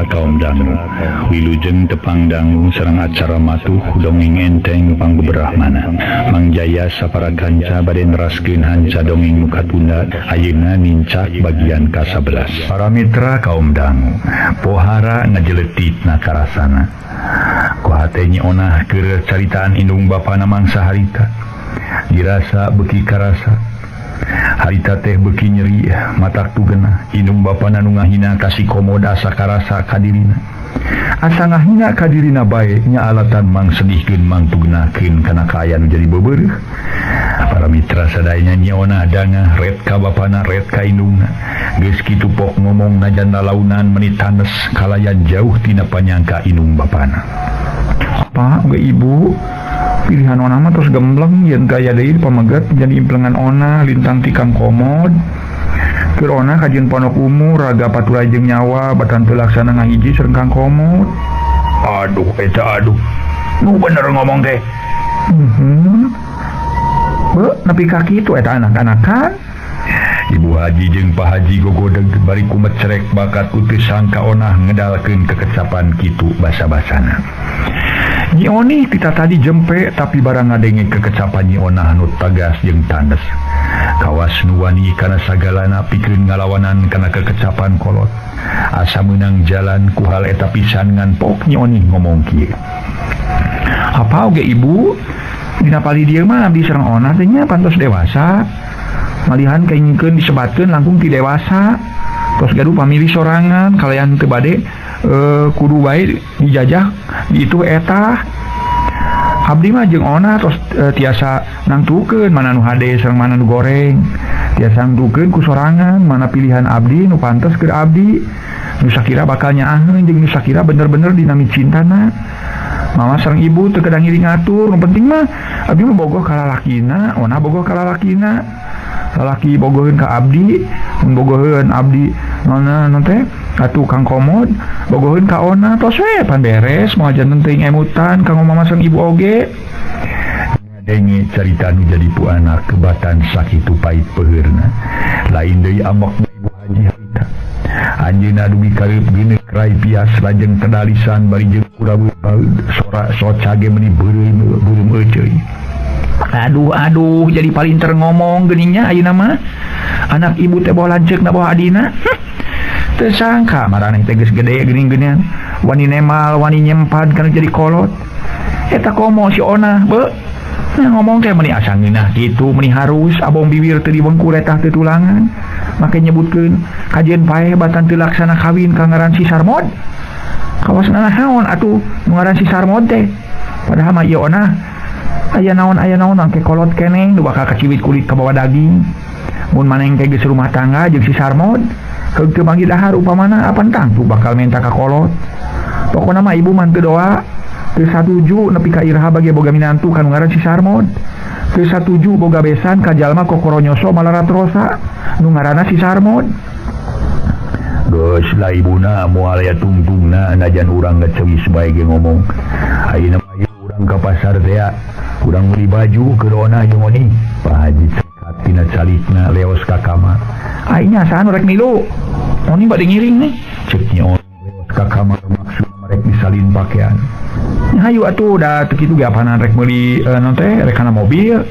Mitra kaum dangu, wilujeng tepang dangu sareng acara matuh dongeng enteng pangbeberahmana. Mang Jaya sapara kanca bade neraskeun hanca dongeng nu katunda ayeuna nincak bagian ka-11. Para mitra kaum dangu, pohara ngajeletikna karasana. Ku hate Nyi Onah keur caritaan indung bapana mangsa harita. Dirasa beuki karasa. Harita teh beuki nyeri matak tugena indung bapana nu ngahina ka si Komod asa karasa kadirina. Asa ngahina kadirina bae nya alatan mang sedihkeun mang tugenakeun kana kaayaan nu jadi beubeureuh. Para mitra sadayana Nyi Onah dangah ret ka bapana ret ka indungna. Geus kitu pok ngomong najan lalaunan meni tanes kalayan jauh tina panyangka indung bapana. Pak, ge ibu pilihan ona mah terus gembleng yen gaya deui pameget jadi implengan ona lintang tikang Komod. Keur ona kajeun ponok umur raga paturai jeung nyawa batan teu laksana ngahiji sareng Kang Komod. Aduh eta aduh. Nu bener ngomong teh. Be, nepi ka kitu eta anak-anakan. Ibu Haji jeung Pak Haji gogodeg bari kumecerek bakat ku teu sangka Onah ngedalkeun kekecapan kitu basa-basana. Nyi Onih tita tadi jempe tapi barang ngadenge kekecapan Nyi Onah nu tagas jeung tandes. Kawas nu wani kana sagalana pikeun ngalawanan kana kekecapan kolot. Asa meunang jalan ku hal eta pisan ngan pok Nyi Onih ngomong kieu. Apa oge ibu? Dina pali dieu mah abdi sareng Onah teh nya pantos dewasa. Malihan kaingkeun disebatkeun langkung ti dewasa. Tos gaduh pamilih sorangan kalayan teu bade kudu bae dijajah di itu eta. Abdi mah jeung Ona tos tiasa nangtukeun mana nu hade sareng mana nu goreng. Tiasa nangtukeun ku sorangan mana pilihan abdi nu pantes keur abdi. Nu sakira bakal nyaaheun jeung nu sakira bener-bener dinami cintana. Mama sareng ibu teu kedah ngiring ngatur, nu penting mah abdi mah bogoh ka lalakina, Ona bogoh ka lalakina. Lalaki bogoheun ka abdi, mun bogoheun abdi nona non teh atuh Kang Komod bogoheun ka Ona tos we pan beres moal janten teuing emutan kanggo mama sareng ibu oge. Ngadenge carita nu jadi pu anak kebatan sakitu pait peuheurna. Lain deui amok Ibu Haji harita. Anjeunna dugi kareup geuneuk rai pias lajeng kedalisan bari jeung kurabeut sora soca ge meuni beureum beureum euceuy. Aduh aduh jadi palinter ngomong geuning nya ayeuna mah. Anak ibu teh boh lanceukna boh adina. Teu sangka maraneh teh geus gede geuning-geuningan. Wani nemal, wani nyempad kana jadi kolot. Eta komo si Onah, be. Nah, ngomong teh meuni asa ngeunah kitu, meuni harus abong bibir teu dibengkur eta teu tulangan. Make nyebutkeun kajeun paeh batan teu laksana kawin ka ngaran si Sarmod. Kawasna naon atuh nu ngaran si Sarmod teh. Padahal mah ieu Onah aya naon angke kolot keneh nu bakal kaciwit kulit kabawa daging. Mun maneh engke geus rumah tangga jeung si Sarmod, heug teu manggih dahar upamana apan tangtu bakal menta ka kolot. Pokona mah ibu mah teu doa, teu satuju nepi ka iraha bage boga minantu ka nu ngaran si Sarmod. Teu satuju boga besan ka jalma kokoronyoso malarat rosa nu ngaranna si Sarmod. Geus lah ibuna moal aya tungtungna najan urang ngecewis bae ge ngomong. Ayeuna mah ieu urang ka pasar teh urang meuli baju keur Onah jeung Oni. Pak Haji cekat tina calikna leos ka kamar. Aing nya saha nu rek milu? Oni bade ngiring nih. Ceuk Nyi Oni leos ka kamar maksudna rek disalin pakaian. Hayu atuh da teu kitu ge apanan rek meuli naon teh rek kana mobil.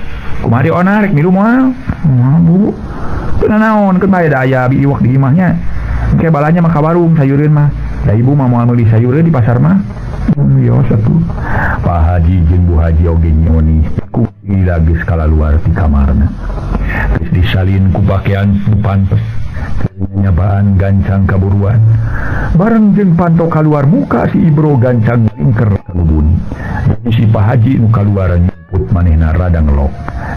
Kumaha di Ona rek milu moal? Moal Bu. Teu nanaon keun bae da aya bi iwak di imahnya. Engke balanya mah ka warung sayureun mah. Da ibu mah moal meuli sayureun di pasar mah. Yo satu. Pak Haji jeung Bu Haji oge Nyi Oni ku lila geus kalaluar ti kamarna. Geus disalin ku pakaian nu pantes. Nyabaan gancang kaburuan. Bareng jeung panto kaluar muka si Ibro gancang ingker ka lubun. Jadi si Pak Haji nu kaluar nyumput manehna rada ngelok.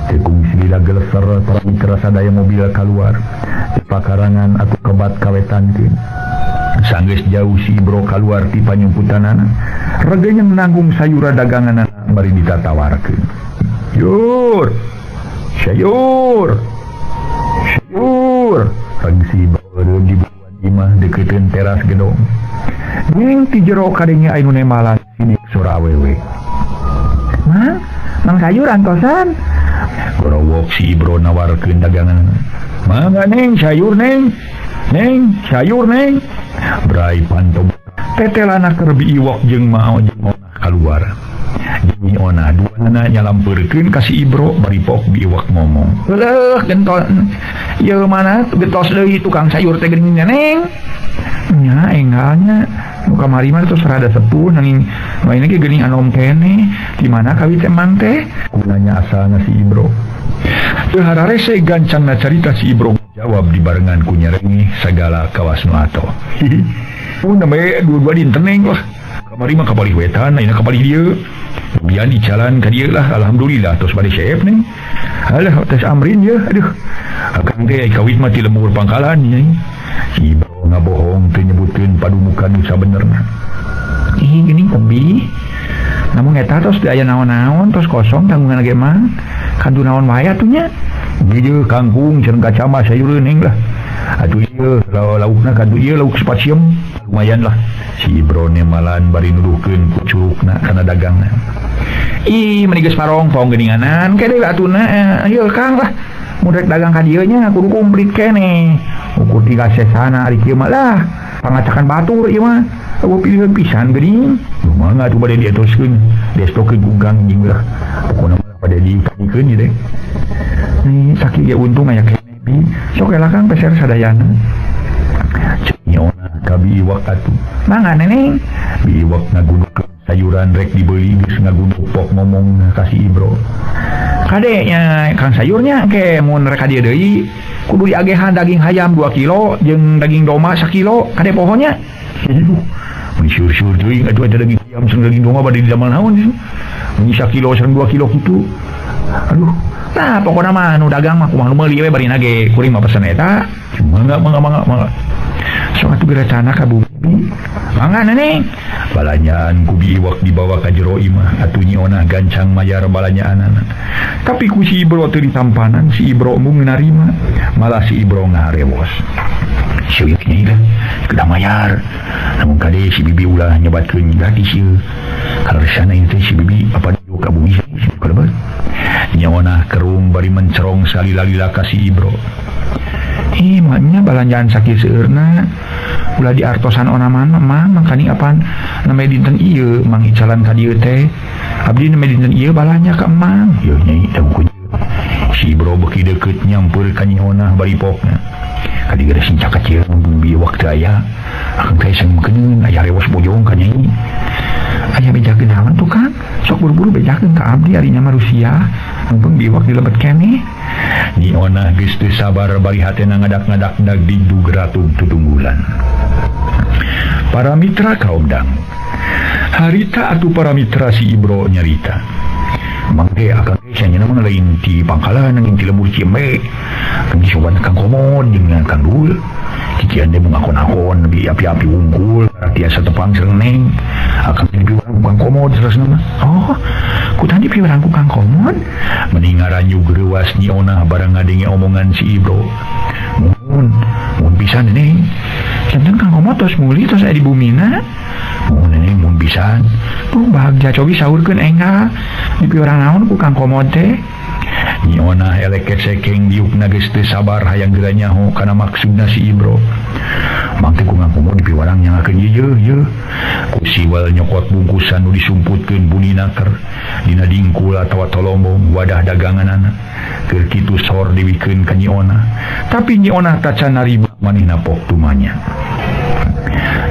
Teu kungsi lila geleser para mitra sadaya mobil kaluar. Di pakarangan atuh kebat kawetankeun. Sanggeus jauh si Ibro kaluar ti panyumputanana. Regenyeng nanggung sayura daganganana bari ditatawarkeun. Yur. Sayur. Sayur. Reg si Ibro di buruan imah deukeuteun teras gedong. Neng ti jero kadenge aya nu nemalan sidik sora awewe. Mang, mang sayur antosan. Gorowok si Ibro nawarkeun dagangan. Mangga neng sayur neng. Neng, sayur neng. Brai panto Tetelana keur biiwak jeung mao jeung onah kaluar. Jeung onah duana nyalampeurkeun ka si Ibro bari pok biiwak ngomong. Leuh gentol ieu mana getos deui tukang sayur teh geuning neneng. Nya enggalnya nu kamari mah tos rada sepuh nanging main ge geuning anom keneh. Di mana kawit emang teh? Kunanya asalna si Ibro. Teu hararese gancangna carita si Ibro jawab dibarengan ku nyerengih sagala kawas nu ato. Namanya dua-dua dinten neng lah. Kamari mah kabalih wetan, ayeuna kabalih dieu. Bian dicalan ka dieu lah, alhamdulillah tos bade seep neng. Alah tos amrin ye, aduh. Akang teh kawit mah ti lembur pangkalan nya. Si Ibro ngabohong teu nyebutkeun padumukan nu sabenerna. Ih geuning tebih. Namun eta tos teu aya naon-naon, tos kosong tanggungan ge mah. Kantu naon wae atuh nya. Ieu kangkung sareng kacama sayureun neng lah. Atuh ieu laukna kantu ieu lauk spasium lumayan lah. Si Ibro nemalan bari nuduhkeun ku curugna kana dagangna. Ih meni geus parongpong geuninganan ke deui atuna ieu Kang lah. Mun rek dagang ka dieu nya kudu komplit keneh. Ukur tiga sesana ari kieu mah lah. Pangacakan batur ieu mah. Eueuh pilihan pisan geuning. Mangga atuh bade dietoskeun, diestokeun ku Kang jeung lah. Pokona mah bade dikanikeun ieu teh. Nih sakieu ge untung aya keneh bi. Sok elak Kang peser sadayana. Ceuk Nyona ka biiwak atuh. Mangga neneng. Biiwak ngagunukeun sayuran rek dibeli geus ngagunuk pok ngomong ka si Ibro. Kade nya Kang sayurnya ke mun rek ka dieu deui kudu diagehan daging hayam 2 kilo jeung daging domba 1 kilo kade pohonya. Aduh, mun syur-syur teuing atuh eta daging hayam sareng daging domba bade didamel naon sih? Mun 1 kilo sareng 2 kilo kitu. Aduh, nah pokona mah nu dagang mah kumaha nu meuli we barina ge kuring mah pesen eta. Mangga mangga mangga mangga. Sok atuh geuracana ka bumi. Mangga neneng. Balanyaan ku biiwak dibawa ka jero imah atuh Nyi Onah gancang mayar balanyaanana. Tapi ku si Ibro teu ditampanan, si Ibro mung narima, malah si Ibro ngaharewos. Seueuk nya lah, kedah mayar. Namun kade si bibi ulah nyebatkeun gratis ieu. Kaleresana ieu teh si bibi apa dieu ka bumi kalebet. Nyi Onah kerung bari mencerong salila-lila ka si Ibro. Ih, maknya balanjaan sakieu seueurna ulah diartosan ona mana mang mangkani apaan namanya dinten ieu mang icalan ka dieu teh abdi namanya dinten ieu balanja ka emang ieu nyai teh ku si Ibro beuki deukeut nyampeur ka Nyi Onah bari pokna kadi geus sing caket ieu biwak teu aya akang teh sangkeun aya rewos bojong ka nyai aya bejakeun naon tuh Kang sok buru-buru bejakeun ka abdi ari nya manusia mumpung biwak dilebet keneh. Nyi Onah geus teu sabar bari hatena ngadak-ngadak dagdugdug ratug tutunggulan. Para mitra kaum dang. Harita atuh para mitra si Ibro nyarita. Mangke akang teh sanyana mah lain ti pangkalan nanging ti lembur Ciembe. Kang soban Kang Komod jeung Kang Dul. Kikian teh mengakon-akon lebih api-api wungkul tiasa tepang sareng neng. Akang teh dipiwarang ku Kang Komod terusna mah. Oh, kutan dipiwarang ku Kang Komod? Meni ngaranyu greuwas Nyi Onah barang ngadenge omongan si Ibro. Mun, mun pisan neng. Janten Kang Komod tos muli tos aya di bumina. Mun neng mun pisan. Duh bagja cobi saurkeun enggal. Dipiwarang naon ku Kang Komod teh? Nyi Onah elek sekeng diukna geus teu sabar hayang geura nyaho kana maksudna si Ibro. Mangke ku Kang Komod dipiwarang nyangakeun ieu ieu. Ku siwal nyokot bungkusan nu disumputkeun buni naker dina dingkul atawa tolombong wadah daganganana. Keur kitu sor diwikeun ka Nyi Onah. Tapi Nyi Onah tacan narima manehna pok tumanya.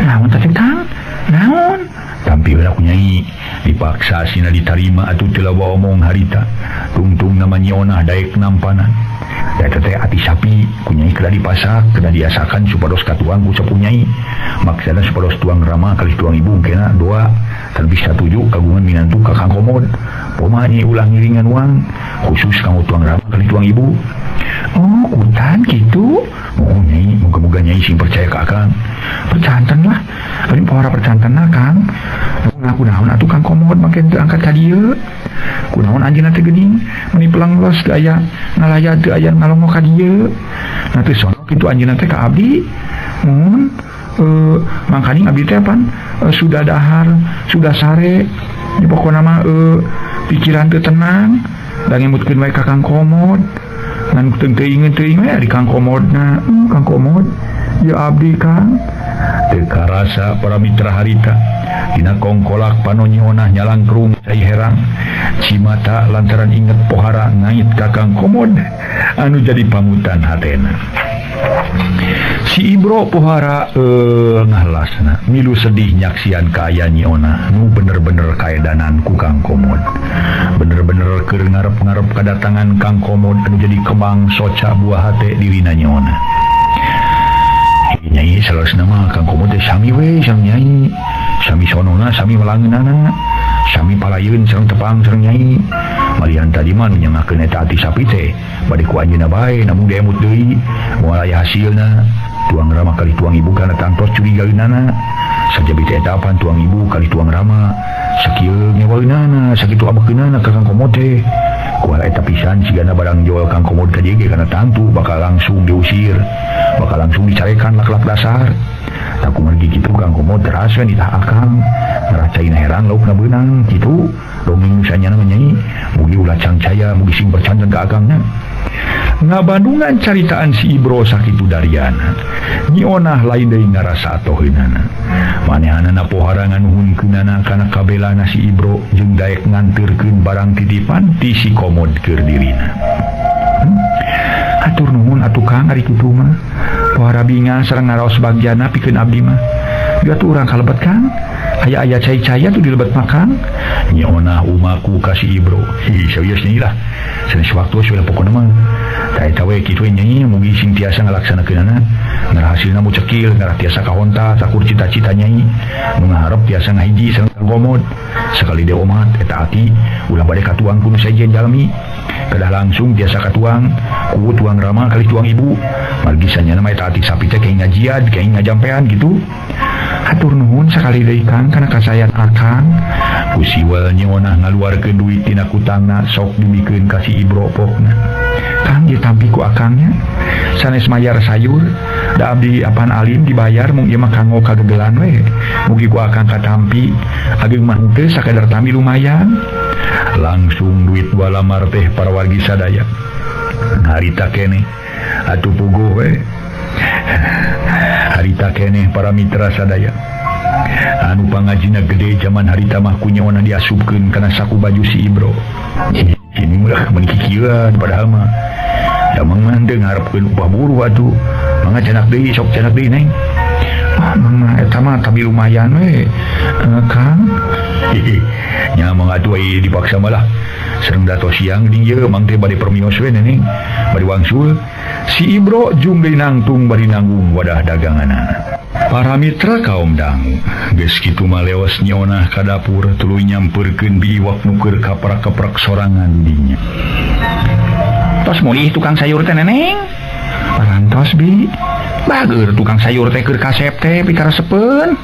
Naon teh Kang? Naon? Tampi heula ku nyai dipaksa sina ditarima atuh teu lawa omong harita. Tungtung nama Nyi Onah daek nampanan. Eta teh ati sapi ku nyai kedah dipasak, kedah diasakan supados katuang ku sapu nyai. Maksana supados tuang rama kalih tuang ibu kena doa tan bisa tuju kagungan minantu ka Kang Komod. Poma nyai ulah ngiringan uang khusus kanggo tuang rama kalih tuang ibu. Oh, kutan kitu. Oh nyai, moga-moga nyai sing percaya ka akang. Percanten lah. Paling pohara percanten lah Kang. Ngaku naon atuh Kang Komod make teu angkat ka dieu. Kunaon anjeunna teh geuning meuni pelang los teu aya ngalaya teu aya ngalongo ka dieu. Nah teu sono kitu anjeunna teh ka abdi. Mun mangkaning abdi teh pan sudah dahar, sudah sare. Di pokona mah pikiran teu tenang, da ngemutkeun wae ka Kang Komod. Ngan teu teuing we di Kang Komodna. Kang Komod, ya abdi Kang. Teu karasa para mitra harita dina kongkolak panon Nyi Onah nyalangkrung cai herang cimata lantaran inget pohara ngait ka Kang Komod anu jadi pamutan hatena. Si Ibro pohara ngahlasna milu sedih nyaksian kaaya Nyi Onah nu bener-bener kaedanan ku Kang Komod. Bener-bener keur ngarep-ngarep kadatangan Kang Komod anu jadi kembang soca buah hate dirina Nyi Onah. Nyai saleresna mah Kang Komod teh sami we sareng Nyai. Sami sonona sami melangeunana, sami palayeun sareng tepang sareng Nyai. Malihan tadi mah nu nyangakeun eta ati sapi teh bade ku anjeunna bae namun diemut deui moal aya hasilna. Tuang Rama kali tuang ibu kana tangtos curigaeunana. Sajabi teh eta apan tuang ibu kali tuang Rama sakieu ngewaeunana sakitu abekeunana ka Kang Komod teh. Kuala eta pisan sigana barang jual Kang Komod ka dieu ge kana tangtu bakal langsung diusir, bakal langsung dicarekan lak-lak dasar. Tak kumargi kitu Kang Komod teras we nitah akang ngarah caina herang laukna beunang kitu dongeng sanyana mah Nyai mugi ulah cangcaya mugi sing percanten ka akangna. Ngabandungan caritaan si Ibro sakitu dariana Nyi Onah lain deui ngarasa atoheunana. Manehanana pohara nganuhunkeunana kana kabelana si Ibro jeung daek nganteurkeun barang titipan ti si Komod keur dirina. Hatur nuhun atuh Kang ari kitu mah. Pohara binga sareng ngaraos bagjana pikeun abdi mah. Ieu atuh urang kalebet Kang. Aya-aya cai-cai atuh dilebet mah Kang. Nyi Onah umaku ka si Ibro. Hi serius Nyai lah. Sanes waktu sudah pokona mah. Ta eta we kitu Nyai mugi sing tiasa ngalaksanakeunana. Ngarah hasilna mu cekil, ngarah tiasa kahonta sakur cita-cita Nyai. Nu ngaharep tiasa ngahiji sareng Kang Komod. Sakali deui omat eta ati ulah bade katuang ku nu sejen jalmi. Kedah langsung tiasa katuang ku tuang Rama kali tuang ibu. Margi sanyana mah eta ati sapi teh kayak ngajiad, kayak ngajampean gitu. Hatur nuhun sakali deui Kang kana kasayan akang. Ku siwel Nyi Onah ngaluarkeun duit tina kutangna sok dimikeun ka si Ibro pokna. Kang ieu tampi ku akangnya. Sanes mayar sayur, da abdi apan alim dibayar mung ieu mah kanggo kagegelan we. Mugi ku akang katampi, ageung mah henteu sakadar tampi lumayan. Langsung duit dua lamar teh para wargi sadaya. Harita keneh atuh puguh we. Harita keneh para mitra sadaya. Anu pangajina gede zaman harita mah ku Nyi Onah diasupkeun kana saku baju si Ibro. Ini mah meuni kikieuan padahal mah. Da mang mah teu ngarepkeun upah buruh atuh. Mangga canak deui sok canak deui Neng. Ah mang mah eta mah tapi lumayan we. Kang. Nya mang atuh ai dipaksa malah. Sareng dato siang ding ieu mang teh bade permios we Neneng. Bade wangsul. Si Ibro jung deui nangtung bari nanggung wadah daganganana. Para mitra kaum dangu geus kitu mah leos Nyi Onah ka dapur tuluy nyampeurkeun biiwak nu keur kaprak-kaprak sorangan dinya. Tos mulih tukang sayur teh Neneng. Parantos bi. Bageur tukang sayur teh keur kasep teh pikaresepeun.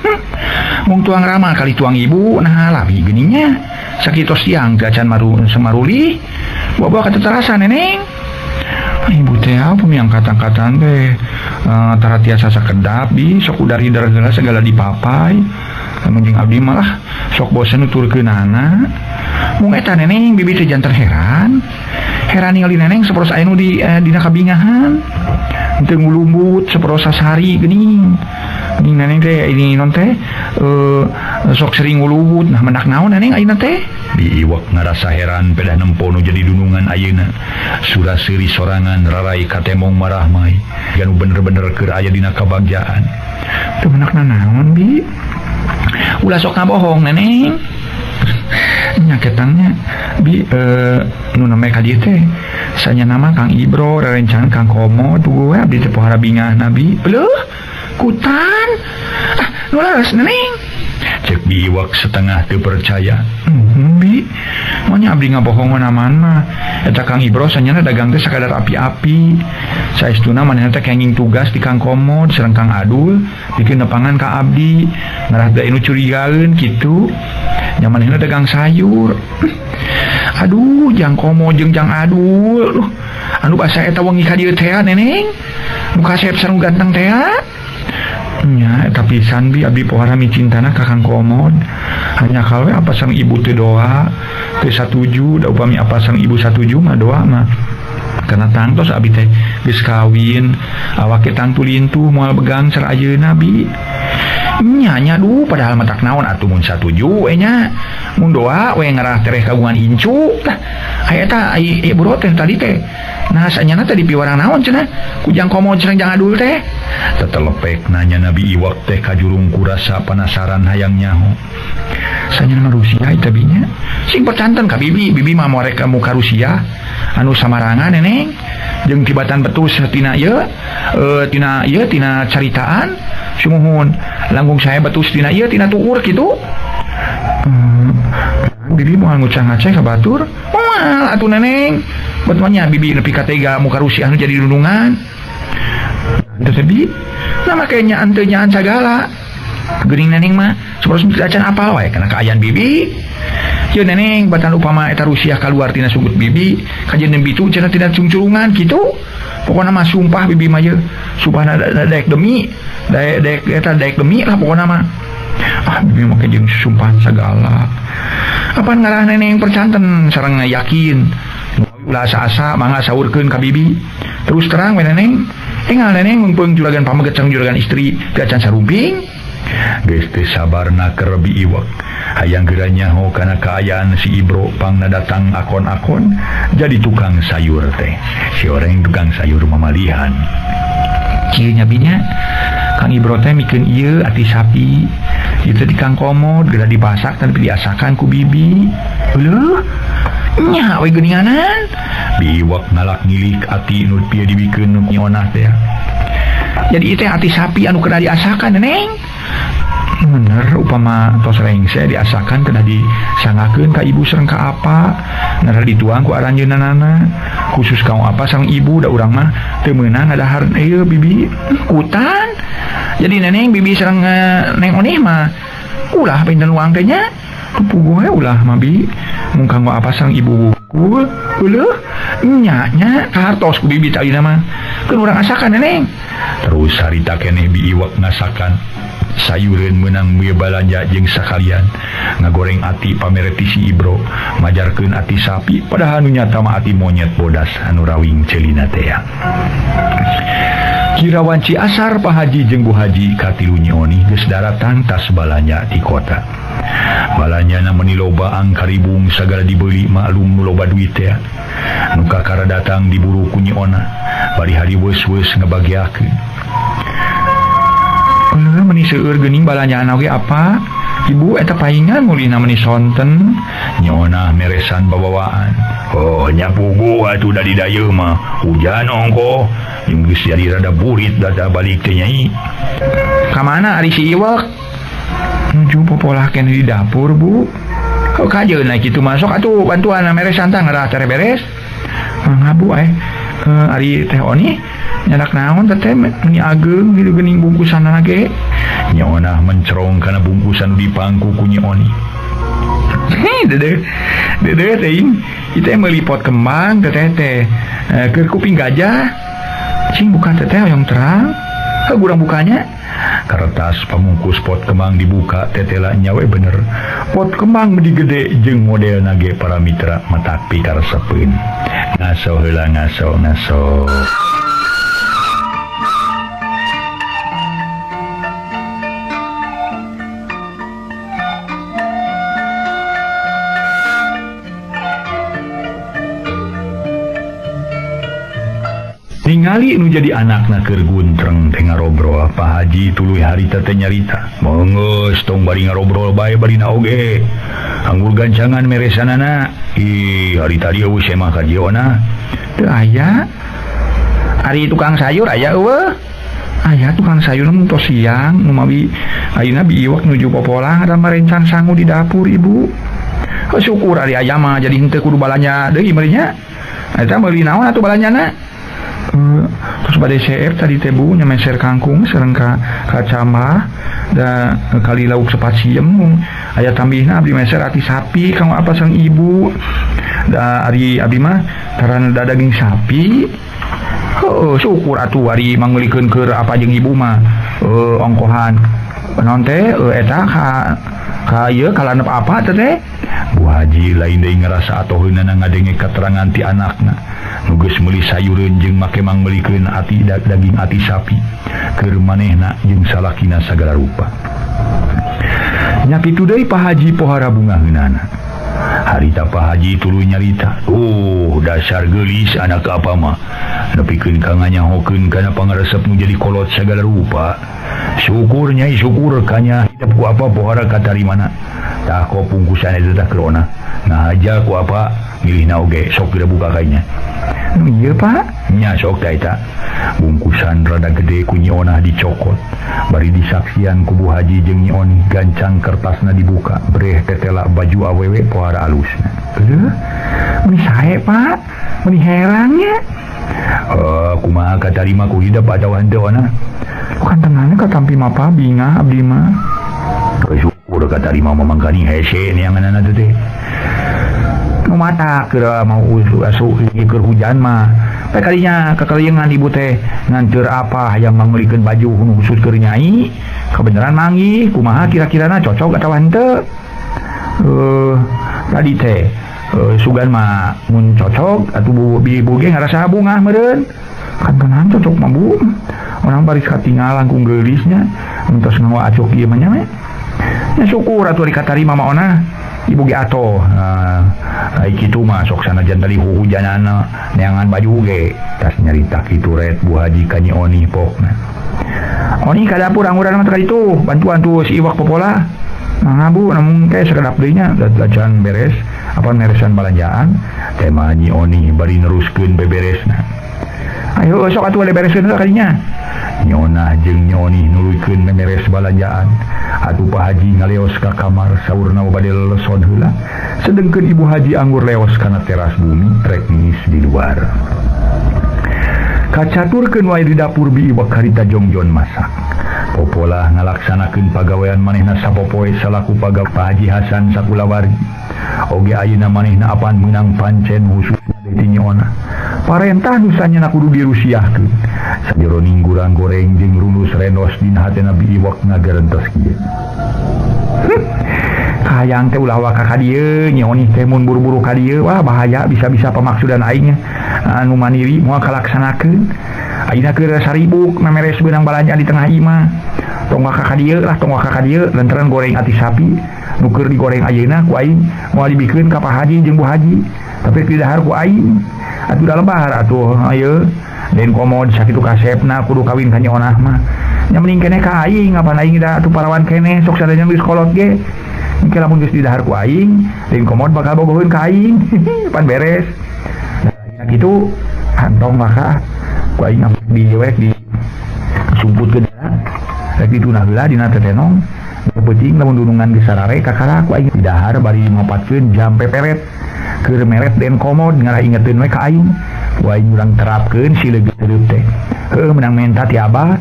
Mung tuang Rama kali tuang ibu nah lami geuning nya. Sakitu siang teh acan maru semaruli. Bawa kateterasa Neneng. Ibu teh apa miang katang-katang teh tara tiasa sakedap bi sok udari heula segala dipapai. Lamun jeung abdi malah sok bosen nuturkeunana. Mung eta Neneng bibi teh janten heran. Heran ningali Neneng saporos aya nu di dina kabingahan. Henteu ngulumbut saporos sasari geuning. Geuning Neneng teh ini non teh sok sering nguluwut. Nah mendak naon Neneng ayeuna teh? Biiwak ngarasa heran pedah nempo nu jadi dunungan ayeuna. Sura-seuri sorangan rarai katemong marahmai. Ganu bener-bener keur aya dina kabagjaan. Teu menak naon bi? Ulah sok ngabohong Neneng. Nya ketangnya bi nu namanya ka dieu teh sanya nama Kang Ibro rerencangan Kang Komod we abdi teh pohara bingah nabi. Leuh kutan. Ah nu leres Neneng. Cek biiwak setengah teu percaya. Bi, maunya abdi ngabohongan aman mah. Eta Kang Ibro sanyana dagang teh sakadar api-api. Saestuna manehna teh kenging tugas di Kang Komod sareng Kang Adul, pikeun nepangan ka abdi. Ngarah da anu curigaeun kitu. Nya manehna dagang sayur. Aduh, jang Komod jeung jang Adul. Anu basa eta wengi ka dieu teh Neneng. Nu kasep sareng ganteng teh. Nya eta pisan bi abdi pohara micintana ka Kang Komod. Hanya kalwe apa sang ibu teu doa teu satuju da upami apa sang ibu satuju mah doa mah. Karena tangtos abi teh geus kawin awake tangtu lintuh moal begang cer ayeuna bi. Nya nya duh padahal matak naon atuh mun satuju we nya. Mun doa we ngarah tereh kagungan incu. Tah aya eta ai bro teh tadi teh. Nah sanyana teh dipiwarang naon cenah? Kujang komo cenah jang adul teh. Tetelepek nanya Nabi Iwak teh kajurung kurasa penasaran hayang nyaho. Sanyana mah Rusia eta binya. Sing percanten ka bibi, bibi mah morek ka muka Rusia anu samarangan neneng. Jeung tibatan betus tina ieu tina ieu tina caritaan sumuhun langkung saya betus tina ieu tina tuur kitu. Bibi moal ngucang-ngaceng ka batur. Moal atuh neneng. Betulnya bibi nepi ka tega muka Rusia anu jadi dundungan. Teu bi. Nah make nyaan teu nyaan sagala. Geuning neneng mah sapertos acan apal wae kana kaayaan bibi. Ieu neneng batan upama eta Rusia kaluar tina sugut bibi, kajeun bitu cenah tina cungcurungan kitu. Pokona mah sumpah bibi mah ieu. Sumpahna daek demi, daek eta daek demi lah pokona mah. Ah bibi mah jeung sumpahan sagala. Apan ngarah neneng percanten sareng yakin. Ulah asa-asa mangga saurkeun ka bibi. Terus terang we neneng, engal neneng meungpeung juragan pameget sareng juragan istri teu acan sarumping. Geus teu sabarna keur Bi Iwak. Hayang geura nyaho kana kaayaan si Ibro pangna datang akon-akon jadi tukang sayur teh. Si oreng tukang sayur mamalihan. Kieu nya binya Kang Ibro teh mikeun ieu ati sapi. Ieu teh di Kang Komod geura dipasak tapi diasakan ku bibi. Leuh nya we geuninganan. Bi Iwak ngalak ngilik ati nu pieu dibikeun nu nyonah teh. Jadi ieu teh ati sapi anu kena diasakan neneng. Bener upama tos rengse diasakan kena disangakeun ka ibu sareng ka apa ngarah dituang ku aranjeunana khusus kaum apa sareng ibu da urang mah teu meunang ngadahar ieu bibi kutan. Jadi neneng bibi sareng neng onih mah ulah pinten uang teh nya puguh we ulah mah bi mun kanggo apa sareng ibu ku leuh nya nya kahartos ku bibi teh ayeuna mah keun urang asakan neneng. Terus harita keneh Bi Iwak ngasakan sayureun meunang ieu balanja jeung sakalian ngagoreng ati pamereti si Ibro majarkeun ati sapi padahal nu nyata mah ati monyet bodas anu rawing ceulina teh. Kira wanci asar Pak Haji jeung Bu Haji katilu Nyi Oni geus daratang tas balanja di kota. Balanjana meuni loba angkaribung sagala dibeli maklum nu loba duit teh. Nu kakara datang diburu ku Nyi Ona bari hari weus-weus ngabagiakeun. Meni seueur geuning balanjaan oge apa? Ibu eta paingan mulina meni sonten. Nyi Ona meresan babawaan. Oh nya puguh atuh da di dayeuh mah hujan ongkoh jeung geus jadi rada burit da balik teh nyai. Ka mana ari si Iwak? Nuju popolah keneh di dapur, Bu. Kok kajeun kitu masuk atuh bantuan meresan tah ngarah tere beres. Mangga Bu ari teh Oni nyadak naon teh meni ageung kitu geuning bungkusanna ge. Nyi Ona mencerong kana bungkusan dipangku ku Nyi Oni. Dedeh dedeh teh ieu teh meuli pot kembang teteh teh keur kuping gajah. Cing buka teteh hoyong terang. Heuh urang bukanya. Kertas pamungkus pot kembang dibuka tetela nyawe bener. Pot kembang meni gede jeung modelna ge para mitra matak pikaresepeun. Ngaso heula ngaso ngaso. Ningali nu jadi anakna keur guntreng teh ngarobrol Pak Haji tuluy harita teh nyarita. Meungeus tong bari ngarobrol bae barina oge. Anggur gancangan meresanana. Ih, harita dieu eueuh mah ka dieu na. Teu aya. Ari tukang sayur aya eueuh. Aya tukang sayur mun tos siang nu mawi ayeuna Bi Iwak nuju popolah ada marencan sangu di dapur ibu. Syukur ari aya mah jadi henteu kudu balanja deui meureun nya. Eta meuli naon atuh balanjana? Terus pada CF tadi teh Bu nya meser kangkung sareng ka kacamah da kali lauk sepat siem aya tambihna abdi meser ati sapi kanggo apa sareng ibu da ari abdi mah tarana da daging sapi. Heuh syukur atuh ari mangmeulikeun keur apa jeung ibu mah ongkohan naon teh eta ka ieu kalanep apa teh teh. Bu Haji lain deui ngarasa atoheunana ngadenge katerangan ti anakna nu geus meuli sayureun jeung make mangmeulikeun ati daging ati sapi keur manehna jeung salakina sagala rupa. Nya kitu deui Pak Haji pohara bungaheunana. Harita Pak Haji tuluy nyarita, "Oh, dasar geulis anak apa mah. Nepikeun ka nganyahokeun kana pangaresep nu jadi kolot sagala rupa. Syukur nyai syukur kanya hidup ku apa pohara katarimana. Tah ko pungkusan eta tah kerona. Ngahaja ku apa milihna oge sok geura buka kainya." "Nu ieu Pak?" "Nya sok tah eta." Bungkusan rada gede ku Nyi Onah dicokot. Bari disaksian ku Bu Haji jeung Nyi Oni gancang kertasna dibuka, breh tetela baju awewe pohara alusna. "Leuh, meuni sae Pak, meuni herang nya." Kumaha katarima ku hidep atawa henteu Onah?" "Bukan tenangnya katampi mah bingah abdi mah." "Syukur katarima mah mangkani hese neanganana teh." "Nu mata keur mau asup keur hujan mah. Teh kalinya kakaliengan ibu teh nganteur apa hayang mangmeulikeun baju nu khusus keur nyai, kabeneran manggih kumaha kira-kirana cocok atawa henteu?" Tadi teh sugan mah mun cocok atuh bu ibu ge ngarasa bungah meureun. Kan tenan cocok mah Bu. Orang baris katingal langkung geulisnya entos ngawa acok ieu mah nya we. Nya syukur atuh dikatarima mah Onah. Ibu ge atoh. Ai kitu mah sok sanajan tadi hujanana neangan baju ge. Tas nyarita kitu ret Bu Haji ka Nyi Oni pokna. Oni ka dapur angguran mah teh kaditu, bantuan tuh si Iwak popola. Mangga Bu, namun teh sakedap deui nya dacan beres apa meresan balanjaan. Tema Nyi Oni bari neruskeun beberesna. Ayo sok atuh bereskeun heula kadinya. Nyi Onah jeung Nyi Oni nuluykeun memeres balanjaan. Atuh Pak Haji ngaleos ka kamar saurna bade leleson heula. Sedengkeun Ibu Haji anggur leos kana teras bumi rek ngiis di luar. Kacaturkeun wae di dapur Bi Iwak harita jongjon masak. Popolah ngalaksanakeun pagawean manehna sapopoe salaku pagawe Pak Haji Hasan sakulawargi. Oge ayeuna manehna apan meunang pancen khususna deui Nyi Onah. Parentah nu sanyana kudu dirusiahkeun. Sajeroning gurang goreng jeung runus rendos dina hatena Bi Iwak ngagerentes kieu. Hayang teh ulah waka ka dieu, Nyi Oni teh mun buru-buru ka dieu, wah bahaya bisa-bisa pamaksudan aing anu mandiri moal kalaksanakeun. Ayeuna keur saribuk memeres beunang balanja di tengah imah. Tong waka ka dieu lah, tong waka ka dieu lantaran goreng ati sapi nu keur digoreng ayeuna ku aing moal dibikeun ka Pak Haji jeung Bu Haji. Tapi di dahar ku aing. Atuh da lebar atuh ayeuna. Den komod sakitu kasepna kudu kawin ka Nyi Onah mah. Nya mending keneh ka aing apan aing da atuh parawan keneh sok sadaya geus kolot ge. Engke lamun geus didahar ku aing, den komod bakal bogoheun ka aing. Pan beres. Nah kitu antong maka ku aing diwek di sumputkeun rek ditunah heula dina tetenong. Penting lamun dunungan geus sarare kakara ku aing didahar bari mapatkeun jam peperet. Keur meret den komod ngarah ingeteun we ka aing. Ku aing urang terapkeun si leugeut teureub teh. Heuh menang menta ti abah,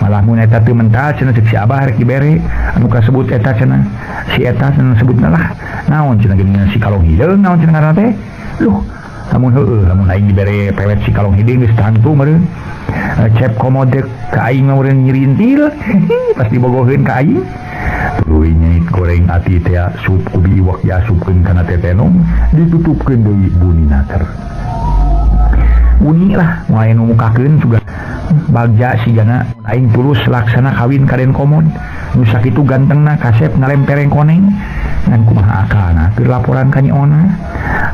malah mun eta teu mental cenah cek si abah rek dibere. Anu kasebut eta cenah si eta cenah sebutna lah. Naon cenah geuningan si kalong hideung naon cenah ngaranna teh? Luh, lamun heueuh lamun aing dibere pewet si kalong hideung geus tangtu meureun. Cep komod ka aing mah meureun nyirintil, pas dibogoheun ka aing. Tuluy nyait goreng ati teh sup ku Bi Iwak diasupkeun kana tetenong, ditutupkeun deui bunina ter. Uni lah moal nu mukakeun juga bagja sigana aing tulus laksana kawin ka Den Komod nu sakitu gantengna kasep ngalempereng koneng ngan kumaha akalna keur laporan ka Nyi Onah.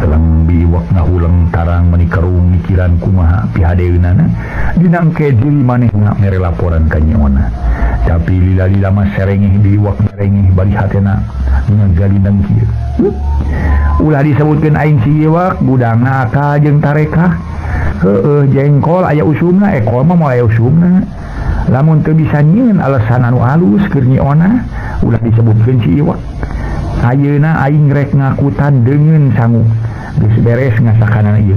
Leng Bi Iwak ngahuleng tarang meuni kerung mikiran kumaha pihadeunana dina engke diri manehna mere laporan ka Nyi Onah. Tapi lila-lila mah serengeh Bi Iwak merengeh bari hatena ngagalindeng kieu. Ulah disebutkeun aing si Iwak budangna akal jeung tarekah. Heeh jengkol aya usumna, ekol mah moal aya usumna. Lamun teu bisa nyieun alasan anu alus keur Nyi Onah, ulah disebutkeun si Iwak. Ayeuna aing rek ngakutan deungeun sangu. Geus beres ngasakanana ieu.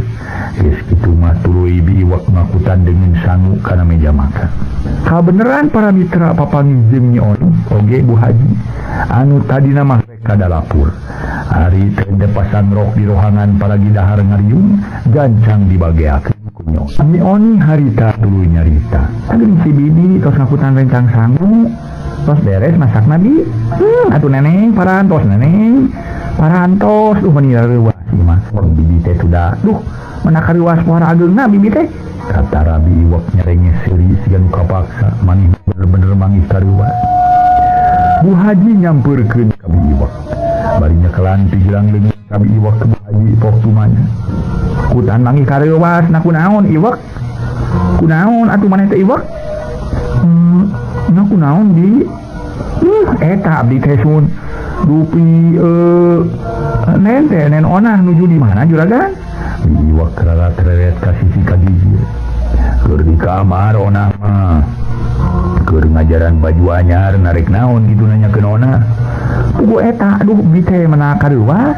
Geus kitu mah tuluy Bi Iwak ngakutan deungeun sangu kana meja makan. Kabeneran para mitra papanggih jeung Nyi Oni oge Bu Haji anu tadina mah rek ka dalapur. Ari teh pasang rok di rohangan paragi dahar ngariung gancang dibageakeun ku Nyi Oni. Nyi Oni harita tuluy nyarita. Ageung si bibi tos ngakutan rencang sangu. Tos beres masakna bi. Atuh neneng parantos neneng. Parantos duh meni reuwas ieu mah bibi teh sudah duh mana kareuwas pohara ageungna bibi teh. Kata Rabi Iwak nyerenges seuri siga nu kapaksa maneh bener-bener manggih kareuwas. Bu Haji nyampeurkeun ka Bi Iwak. Bari nyekelan pigelang leungit ka Bi Iwak ke Bu Haji pok tumanya. Kutan manggih kareuwas na kunaon Iwak? Kunaon atuh maneh teh Iwak? Na kunaon bi? Eta abdi teh sun dupi nen teh nen onah nuju di mana juragan? Bi Iwak rara-reret ka sisi ka gigir. Keur di kamar onah mah. Keur ngajaran baju anyar narek naon kitu nanyakeun onah. Puguh eta aduh bi teh mana kareuwas?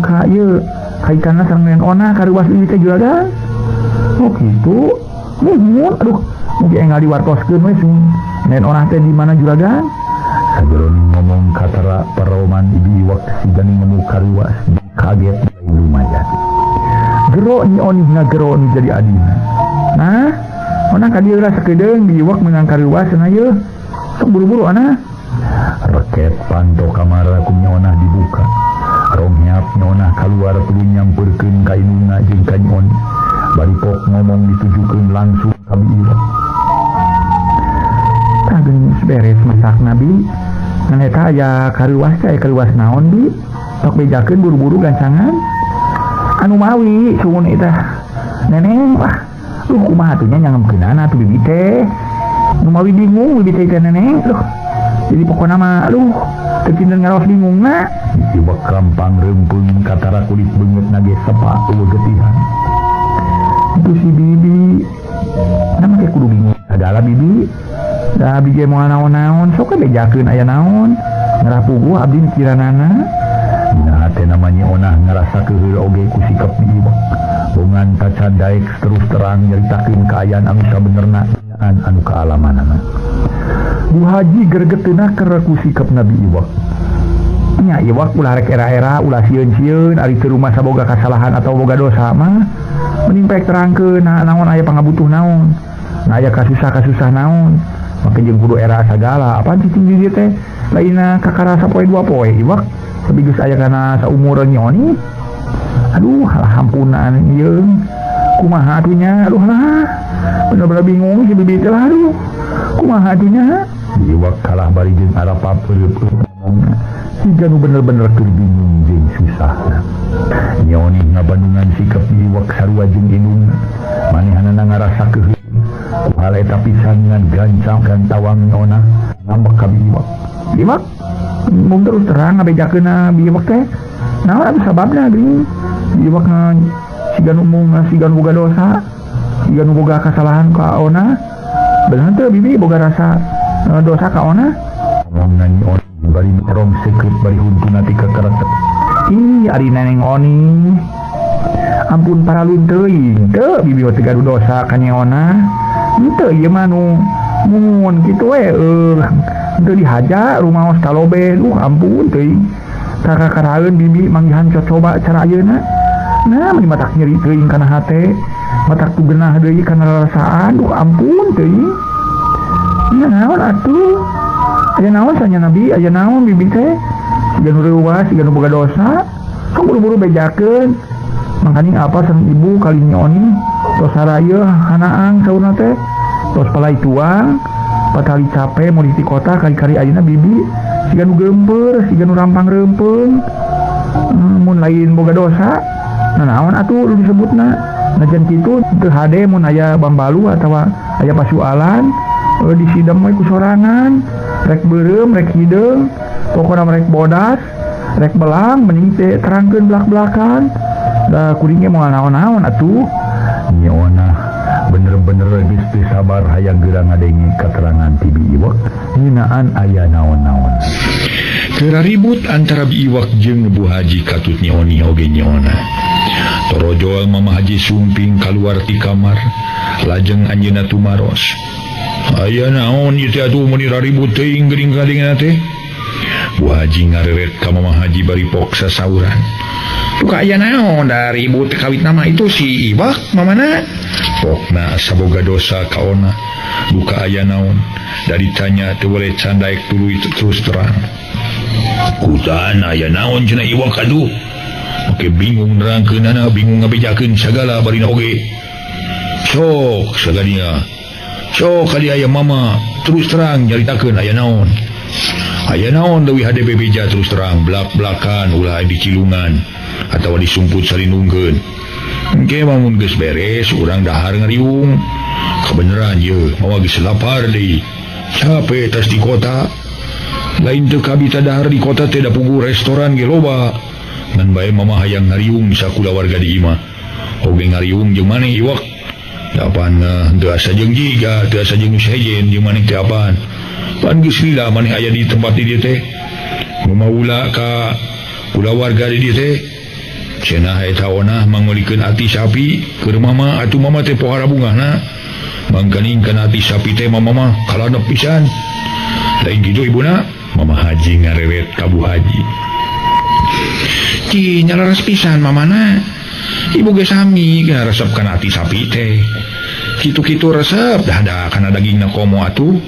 Ka ieu kaitanna sareng nen onah kareuwas bi teh juragan? Oh kitu. Muhun aduh mugi enggal diwartoskeun we sun. Nen onah teh di mana juragan? Sajeron ngomong katara paroman Bi Iwak siga nemu kareuwas kaget lumayan. Gero nyi onih ngagero nu jadi adina. Nah, onah ka dieu lah sakedeung Bi Iwak meunang kareuwas cenah yeuh. Sok buru-buru onah. Reket panto kamar ku nyi onah dibuka. Rongnyap nyi onah kaluar tuluy nyampeurkeun ka indungna jeung ka nyi onih. Bari pok ngomong ditujukeun langsung ka Bi Iwak. Tah geuning beres masakna bi. Ngan eta aya kareuwas teh aya kareuwas naon bi? Sok bejakeun buru-buru gancangan. Anu mawi suhun eta neneng wah duh kumaha atuh nya nyangemkeunana atuh bibi teh. Nu mawi bingung bibi teh neneng duh. Jadi pokona mah aduh teu kinten ngaraos bingungna. Iwak gampang reumpeung katara kulit beungeutna ge sepa eueuh getihan. Itu si bibi na make kudu bingung sagala bibi. Da abdi ge moal naon-naon sok we bejakeun aya naon. Ngarah puguh abdi mikiranana. Dina hate namanya onah ngarasa keheul oge ku sikap Bi Iwak. Bongan tacan daek terus terang nyaritakeun kaayaan anu sabenerna anu kaalamanana. Bu Haji gregeteuna keur ku sikapna Bi Iwak. Nya Iwak ulah rek era-era ulah sieun-sieun ari teu rumah saboga kasalahan atau boga dosa mah mending pek terangkeun nah, naon aya pangabutuh naon. Nah aya kasusah-kasusah naon. Make jeung kudu era sagala apaan cicing di dieu teh lainna kakara sapoe dua poe Iwak. Tapi geus aya kana saumuran nyoni. Aduh, hampunan ieu. Kumaha atuh nya? Aduh lah. Bener-bener bingung si bibi teh lah aduh. Kumaha atuh nya? Iwak kalah bari jeung arapap eueuh ngomongna. Siga nu bener-bener keur bingung jeung susahna. Nyoni ngabandungan sikap Iwak sarua jeung indungna. Manehanana ngarasa keheul. Ku hal eta pisan ngan gancang gantawang nyona ngambek ka Bi Iwak. Iwak mung terus terang ngabejakeunna Bi Iwak teh. Naon atuh sababna geuning? Bi Iwak siga nu mung siga nu boga dosa, siga nu boga kasalahan ka ona. Bener teu bibi boga rasa dosa ka ona? Ngomongna nyi Oni bari merong seukeut bari huntuna ti kakeretep. Ih, ari neneng Oni. Ampun paralun teuing, teu bibi mah teu gaduh dosa ka nyi Ona. Henteu ieu mah nu mun kitu we henteu dihaja rumaos talobe duh ampun teuing. Kakakaraeun bibi manggihan cocoba cara ayeuna. Nah meni matak nyeri teuing kana hate, matak tu genah deui kana rarasaan duh ampun teuing. Nya naon atuh? Aya naon sanya Nabi, aya naon bibi teh? Siga nu reuwas, siga nu boga dosa. Sok buru-buru bejakeun. Mangkaning apa sareng ibu kali nyi Oni tos sarayeuh hanaang saurna teh. Tos palai tuang, patali cape mau di kota kali-kali ayeuna bibi siga nu geumpeur, siga nu rampang reumpeung. Mun lain boga dosa, nah naon atuh nu disebutna? Najan kitu teu hade mun aya bambalu atawa aya pasualan disidem we ku sorangan, rek beureum, rek hideung, pokona rek bodas, rek belang mending teh terangkeun belak-belakan. Da kuring ge moal naon-naon atuh. Nyi Onah bener-bener geus teu sabar hayang geura ngadenge katerangan ti Bi Iwak ngeunaan aya naon-naon. Keur ribut antara Bi Iwak jeung Bu Haji katut Nyi Oni oge Nyi Onah. Torojol Mama Haji Sumping kaluar ti kamar, lajeng anjeunna tumaros. Aya naon ieu teh atuh mun ribut teuing geuning kadengena teh. Bu Haji ngareret ka Mama Haji bari pok sasauran. Duka aya naon da ribut kawit nama itu si Iwak mamana. Pokna saboga dosa ka Ona. Duka aya naon da ditanya teu boleh can daek tuluy terus terang. Kutan aya naon cenah iwak aduh. Oke bingung nerangkeunana bingung ngabejakeun sagala barina oge. Sok sagadinya. Sok kali aya mama terus terang nyaritakeun aya naon. Aya naon leuwih hade bebeja terus terang belak-belakan ulah dicilungan atawa disumput salinungkeun. Engke mun geus beres urang dahar ngariung. Kabeneran ye mama geus lapar deui. Capek tas di kota. Lain teu kabita dahar di kota teh da puguh restoran ge loba. Ngan bae mama hayang ngariung sakulawarga di imah. Oge ngariung jeung maneh iwak. Apaan teu asa jeung jiga, teu asa jeung nu sejen jeung maneh teh apaan. Pan geus lila maneh aya di tempat di dieu teh. Mamaula ka kulawarga di dieu teh. Cenah eta onah mangolikeun ati sapi keur mama atuh mama teh pohara bungahna. Mangkaning kana ati sapi teh mama mah kalanep pisan. Lain kitu ibuna, Mama Haji ngarewet ka Bu Haji. Ci nyalaras pisan mamana. Ibu ge sami resep kana ati sapi teh. Kitu-kitu resep dah da kana dagingna komo atuh.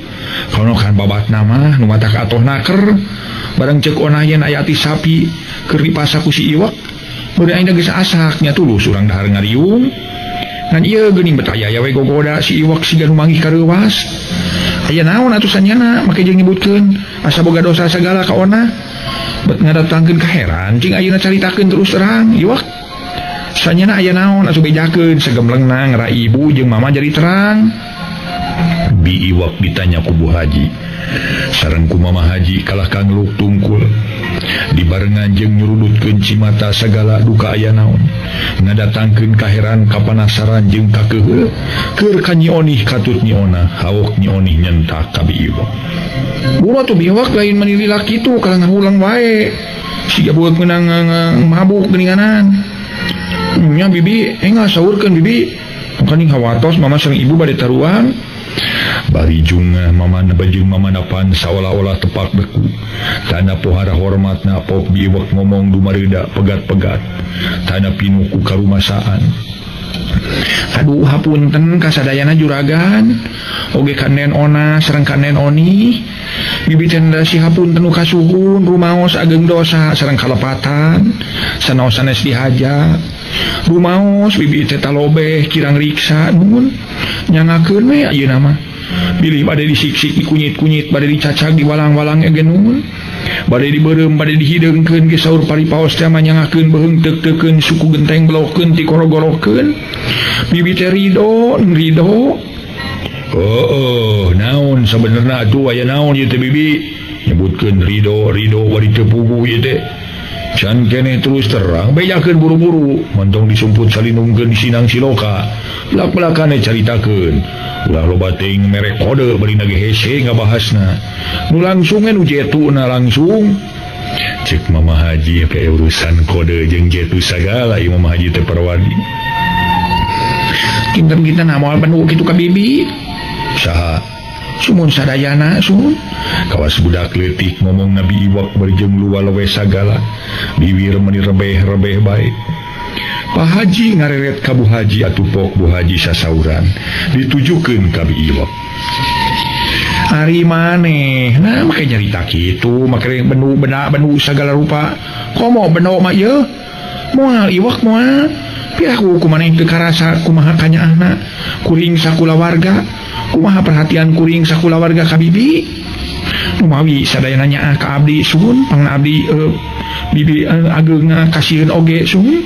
Kono kan babatna mah nu matak atoh naker. Barang ceuk onah yen aya ati sapi keur dipasak ku si iwak. Beureun aing geus asak nya tulus urang dahar ngariung. Ngan ieu geuning bet aya we gogoda si iwak siga nu manggih kareuwas. Aya naon atuh sanyana make jeung nyebutkeun asa boga dosa sagala ka onah. Bet ngadatangkeun kaheran cing ayeuna caritakeun terus terang iwak. Sanyana aya naon asuh bejakeun sagemlengna ngera ibu jeung mama jadi terang. Bi iwak ditanya ku Bu Haji. Sareng ku Mama Haji kalah kangluk tungkul. Dibarengan jeung nyurudutkeun cimata sagala duka aya naon. Ngadatangkeun kaheran kapanasaran jeung kakeheul. Keur ka Nyi Onih katut Nyi Onah, haok Nyi Onih nyentak ka Bi Iwak. Buru atuh Bi Iwak lain manilila kitu kalah ngahulang wae. Siga bueuk meunang mabuk geuninganan. Nya bibi, enggak saurkeun bibi. Makaning hawatos mama sareng ibu bade taruhan. Bari jungah mama bajung mama napan saolah-olah tepak beku. Tanda pohara hormatna pok biwak ngomong dumareuda pegat-pegat. Tanda pinuh ku karumasaan. Aduh hapunten kasadayana juragan. Oge kanen ona sareng kanen oni. Bibi tenda si hapunten nu kasuhun rumaos ageng dosa sareng kalepatan. Sanaos sanes dihaja. Rumaos bibi teh talobeh kirang riksa nuhun. Nyangakeun we ayeuna mah. Bilih bade disiksik dikunyit-kunyit bade dicacag diwalang-walang ege nuhun. Bade dibeureum bade dihideungkeun ge saur paripaos teh mah nyangakeun beuheung teuk-teukeun suku genteng belokeun tikoro-gorokeun. Bibi teh rido rido. Oh, naon sabenerna atuh aya naon ieu teh bibi? Nyebutkeun rido rido bari teu puguh ieu teh. Can keneh terus terang bejakeun buru-buru montong disumput salinungkeun di sinang siloka. Belak-belakane caritakeun. Ulah loba teuing mere kode bari nage hese ngabahasna. Nu langsung nu jetuna langsung. Cek Mama Haji ke urusan kode jeung jetu sagala ieu Mama Haji teh perwadi. Kinten-kinten moal penuh kitu ka bibi. Saha? Sumun sadayana sun. Kawas budak leutik ngomong Nabi Iwak berjeng luwalowe sagala. Biwir meni rebeh-rebeh bae. Pak Haji ngareret ka Bu Haji atuh pok Bu Haji sasauran ditujukeun ka Bi Iwak. Ari maneh nah make nyarita kitu make benu bena benu sagala rupa. Komo beno mah ieu? Moal iwak moal. Piraku ku maneh teu karasa kumaha kanyaahna kuring sakulawarga. Kumaha perhatian kuring sakulawarga ka bibi? Numawi sadayana nyaah ka abdi suhun pangna abdi bibi ageungna kasieun oge suhun.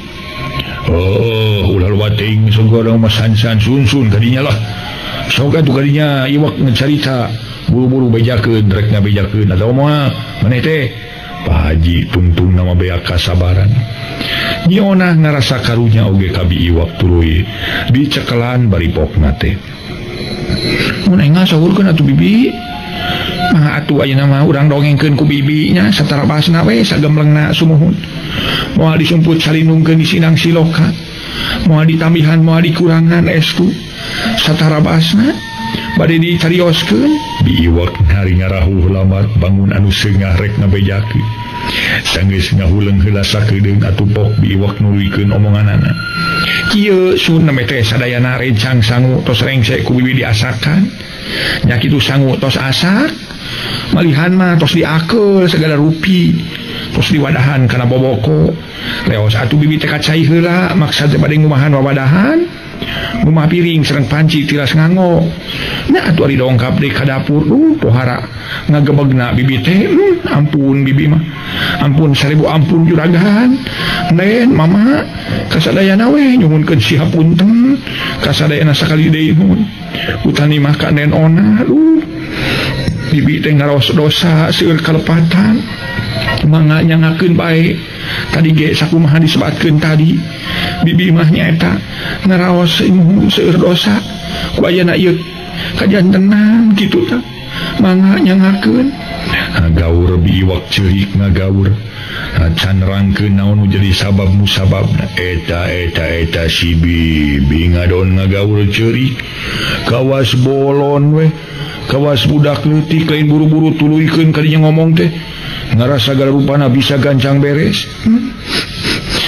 Oh, ulah loba teuing sogorong mah san-san sun-sun kadinya lah. Sok atuh kadinya iwak ngecarita buru-buru bejakeun rek ngabejakeun atawa moal maneh teh. Pak Haji tungtung nama beak kasabaran. Nyi Onah ngarasa karunya oge ka Bi Iwak tuluy dicekelan bari pokna teh. Mun enga saurkeun atuh bibi. Mangga atuh ayeuna mah urang dongengkeun ku bibi nya satara basna we sagemlengna sumuhun. Moal disumput salinungkeun di sinang siloka. Moal ditambihan moal dikurangan estu. Satara basna Bade dicarioskeun Biiwak hari ngarahuh lambat bangun anu seungah rek ngabejakeun. Sanggeus ngahuleng heula sakedeung atuh pok Biiwak nuluykeun omonganana. Kieu sun name teh sadayana rencang sangu tos rengse ku bibi diasakan. Nya kitu sangu tos asak, malihan mah tos diakeul segala rupi. Tos diwadahan kana boboko. Leos atuh bibi teh kacai heula maksad teh bade ngumahan wawadahan. Ngumah piring sareng panci tilas nganggo. Nah atuh ari dongkap deui ka dapur, pohara ngagebegna bibi teh, ampun bibi mah. Ampun seribu ampun juragan. Nen mama kasadayana we nyuhunkeun sihapunten, kasadayana sakali deui mun. Utani mah ka nen ona, aduh. Bibi teh ngaraos dosa seueur kalepatan. Mangga nyangakeun bae. Tadi ge sakumaha disebatkeun tadi. Bibi mah nyaeta ngaraos seueur dosa. Ku ayana ieu kajantenan kitu tah. Mangga nyangakeun. Ngagaur Biiwak ceurik ngagaur. Can rangkeun naon nu jadi sabab musababna. Eta eta eta si bibi ngadon ngagaur ceurik. Kawas bolon we. Kawas budak leutik lain buru-buru tuluykeun kadinya ngomong teh. Ngarasa segala rupana bisa gancang beres.